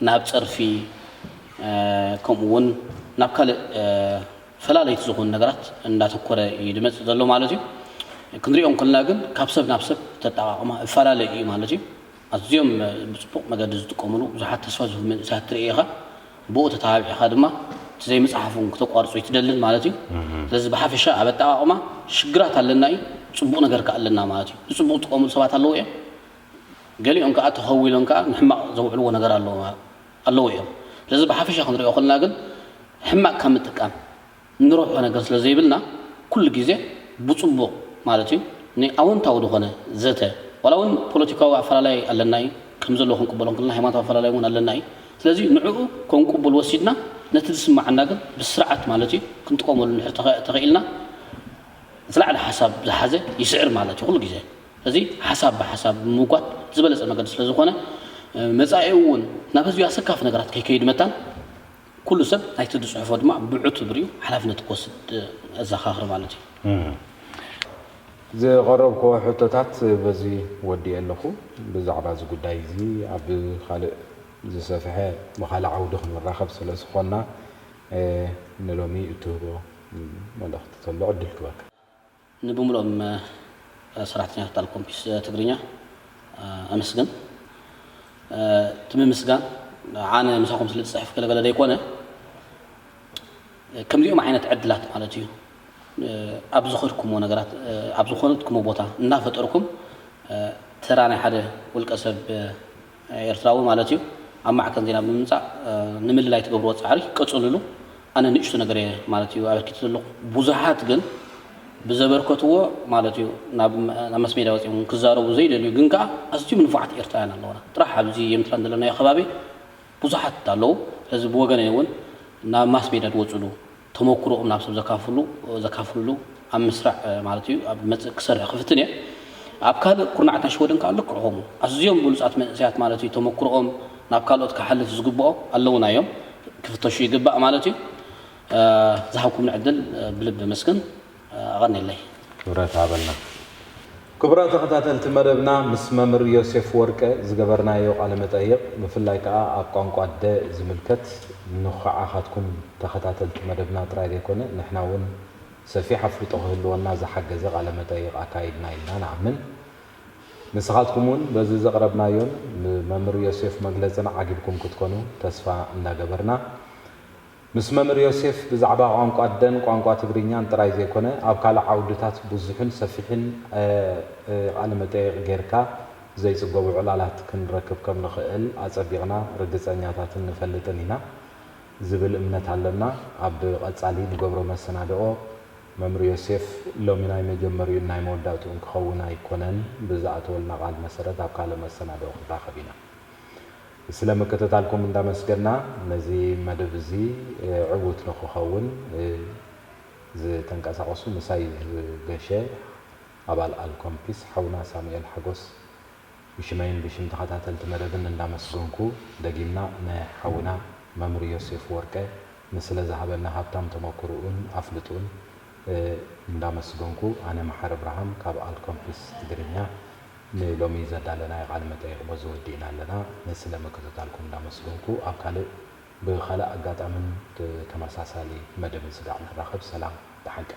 ናብ ፀርፊ ከምኡ እውን ናብ ካልእ ፈላለይቲ ዝኾኑ ነገራት እንዳተኮረ እዩ ዝመፅእ ዘሎ ማለት እዩ። ክንሪኦ እንከለና ግን ካብ ሰብ ናብ ሰብ ተጠቓቕማ እፈላለ እዩ ማለት እዩ። ኣዝዮም ብፅቡቕ መገዲ ዝጥቀምሉ ብዙሓት ተስፋ ዝህቡ መንእሰያት ትርኢ ኢኻ። ብኡ ተተባቢዕኻ ድማ እቲ ዘይምፅሓፍ እውን ክተቋርፁ ኣይትደልን ማለት እዩ። ስለዚ ብሓፈሻ ኣብ ኣጠቓቕማ ሽግራት ኣለና እዩ፣ ፅቡቕ ነገር ከ ኣለና ማለት እዩ። ንፅቡቕ ዝጥቀምሉ ሰባት ኣለዉ እዮም፣ ገሊኦም ከዓ ተኸዊሎም ከዓ ንሕማቕ ዘውዕልዎ ነገር ኣለዉ እዮም። ስለዚ ብሓፈሻ ክንሪኦ ከለና ግን ሕማቕ ካብ ምጥቃም ንረብሖ ነገር ስለ ዘይብልና ኩሉ ግዜ ብፅቡቕ ማለት እዩ ንኣወንታዊ ዝኾነ ዘተ ዋላ እውን ፖለቲካዊ ኣፈላላይ ኣለና እዩ ከም ዘለዎ ክንቅበሎ ከለና ሃይማኖታዊ ኣፈላላይ እውን ኣለና እዩ። ስለዚ ንዕኡ ከም ቅቡል ወሲድና ነቲ ዝስማዓና ግን ብስርዓት ማለት እዩ ክንጥቀመሉ እንድሕር ተኸኢልና ዝለዓለ ሓሳብ ዝሓዘ ይስዕር ማለት እዩ ኩሉ ግዜ። ስለዚ ሓሳብ ብሓሳብ ብምምጓት ዝበለፀ መገዲ ስለ ዝኾነ መፃኢ እውን ናብ ህዝቢ ኣሰካፊ ነገራት ከይከይድ መታን ኩሉ ሰብ ናይቲ ዝፅሕፎ ድማ ብዕቱብ ሪኡ ሓላፍነት ክወስድ እዘኻኽር ማለት እዩ። ዝቐረብክዎ ሕቶታት በዚ ወዲኤ ኣለኹ። ብዛዕባ እዚ ጉዳይ እዚ ኣብ ካልእ ዝሰፍሐ ብኻልእ ዓውዲ ክንራኸብ ስለ ዝኾንና ንሎሚ እትህቦ መልእኽቲ ተሎ ዕድል ክበካ። ንብሙሉኦም ሰራሕተኛታት ጣል ኮምፒስ ትግርኛ ኣመስግን። እቲ ምምስጋን ኣነ ምሳኹም ስለ ዝፅሕፍ ገለገለ ዘይኮነ ከምዚኦም ዓይነት ዕድላት ማለት እዩ ኣብ ዝኸድኩምዎ ነገራት ኣብ ዝኾነትኩምዎ ቦታ እናፈጠርኩም ተራ ናይ ሓደ ውልቀ ሰብ ኤርትራዊ ማለት እዩ ኣብ ማዕከን ዜና ብምምፃእ ንምልላይ ትገብርዎ ፃዕሪ ቀፅልሉ። ኣነ ንእሽቶ ነገር እየ ማለት እዩ ኣበርኪተ ዘለኹ። ብዙሓት ግን ብዘበርከትዎ ማለት እዩ ናብ ማስሜድያ ወፂኦም ክዛረቡ ዘይደልዩ ግን ከዓ ኣዝዮም ንፉዓት ኤርትራውያን ኣለውና ጥራሕ ኣብዚ የምትላን ዘለናዮ ከባቢ ብዙሓት ኣለዉ። ስለዚ ብወገነይ እውን ናብ ማስሜድያ ዝወፅሉ ተመኩሮኦም ናብ ሰብ ዘካፍሉ ዘካፍልሉ ኣብ ምስራዕ ማለት እዩ ኣብ መፅእ ክሰርሕ ክፍትን እየ። ኣብ ካልእ ኩርናዓት ናይ ሽወደን ከዓ ልክዕ ከምኡ ኣዝዮም ብሉፃት መንእሰያት ማለት እዩ ተመኩሮኦም ናብ ካልኦት ክሓልፍ ዝግብኦ ኣለውና እዮም። ክፍተሹ ይግባእ ማለት እዩ። ዝሃብኩምኒ ዕድል ብልቢ የመስግን። ኣቐንየለይ። ክብረት ሃበልና። ክቡራት ተኸታተልቲ መደብና ምስ መምህር ዮሴፍ ወርቀ ዝገበርናዮ ቃለ መጠይቕ ብፍላይ ከኣ ኣብ ቋንቋ ኣደ ዝምልከት ንኹዓኻትኩም ተኸታተልቲ መደብና ጥራይ ዘይኮነ ንሕና እውን ሰፊሕ ኣፍልጦ ክህልወና ዝሓገዘ ቃለ መጠይቕ ኣካይድና ኢልና ንኣምን። ንስኻትኩም እውን በዚ ዘቕረብናዮን ብመምህር ዮሴፍ መግለጽን ዓጊብኩም ክትኮኑ ተስፋ እንዳገበርና፣ ምስ መምህር ዮሴፍ ብዛዕባ ቋንቋ ኣደን ቋንቋ ትግርኛን ጥራይ ዘይኮነ፣ ኣብ ካልእ ዓውድታት ብዙሕን ሰፊሕን ቃለ መጠይቕ ጌርካ ዘይጽገቡ ዕላላት ክንረክብ ከም ንኽእል ኣጸቢቕና ርግጸኛታትን ንፈልጥን ኢና ዝብል እምነት ኣለና። ኣብ ቀጻሊ ንገብሮ መሰናድኦ መምህር ዮሴፍ ሎሚ ናይ መጀመሪኡን ናይ መወዳእትኡን ክኸውን ኣይኮነን። ብዝኣተወልና ቃል መሰረት ኣብ ካልእ መሰናድኦ ክንራኸብ ኢና። ስለ ምክትታልኩም እንዳመስገና፣ ነዚ መደብ እዚ ዕውት ንክኸውን ዝተንቀሳቐሱ ምሳይ ዝገሸ ኣባል ኣልኮምፒስ ሓውና ሳሙኤል ሓጎስ ብሽመይን ብሽም ተኸታተልቲ መደብን እንዳመስገንኩ፣ ደጊምና ንሓውና መምህር ዮሴፍ ወርቀ ንስለ ዝሃበና ሃብታም ተመክርኡን ኣፍልጡን እንዳመስገንኩ፣ ኣነ መሓሪ ኣብርሃም ካብ ኣልኮምፒስ ትግርኛ ንሎሚ ዘዳለናዮ ቃለ መጠይቕ በዚ ወዲእና ኣለና። ንስለ ምክትታልኩም እንዳመስገንኩ፣ ኣብ ካልእ ብኻልእ ኣጋጣምን ተመሳሳሊ መደብን ስጋዕ ንራኸብ። ሰላም ብሓቂ።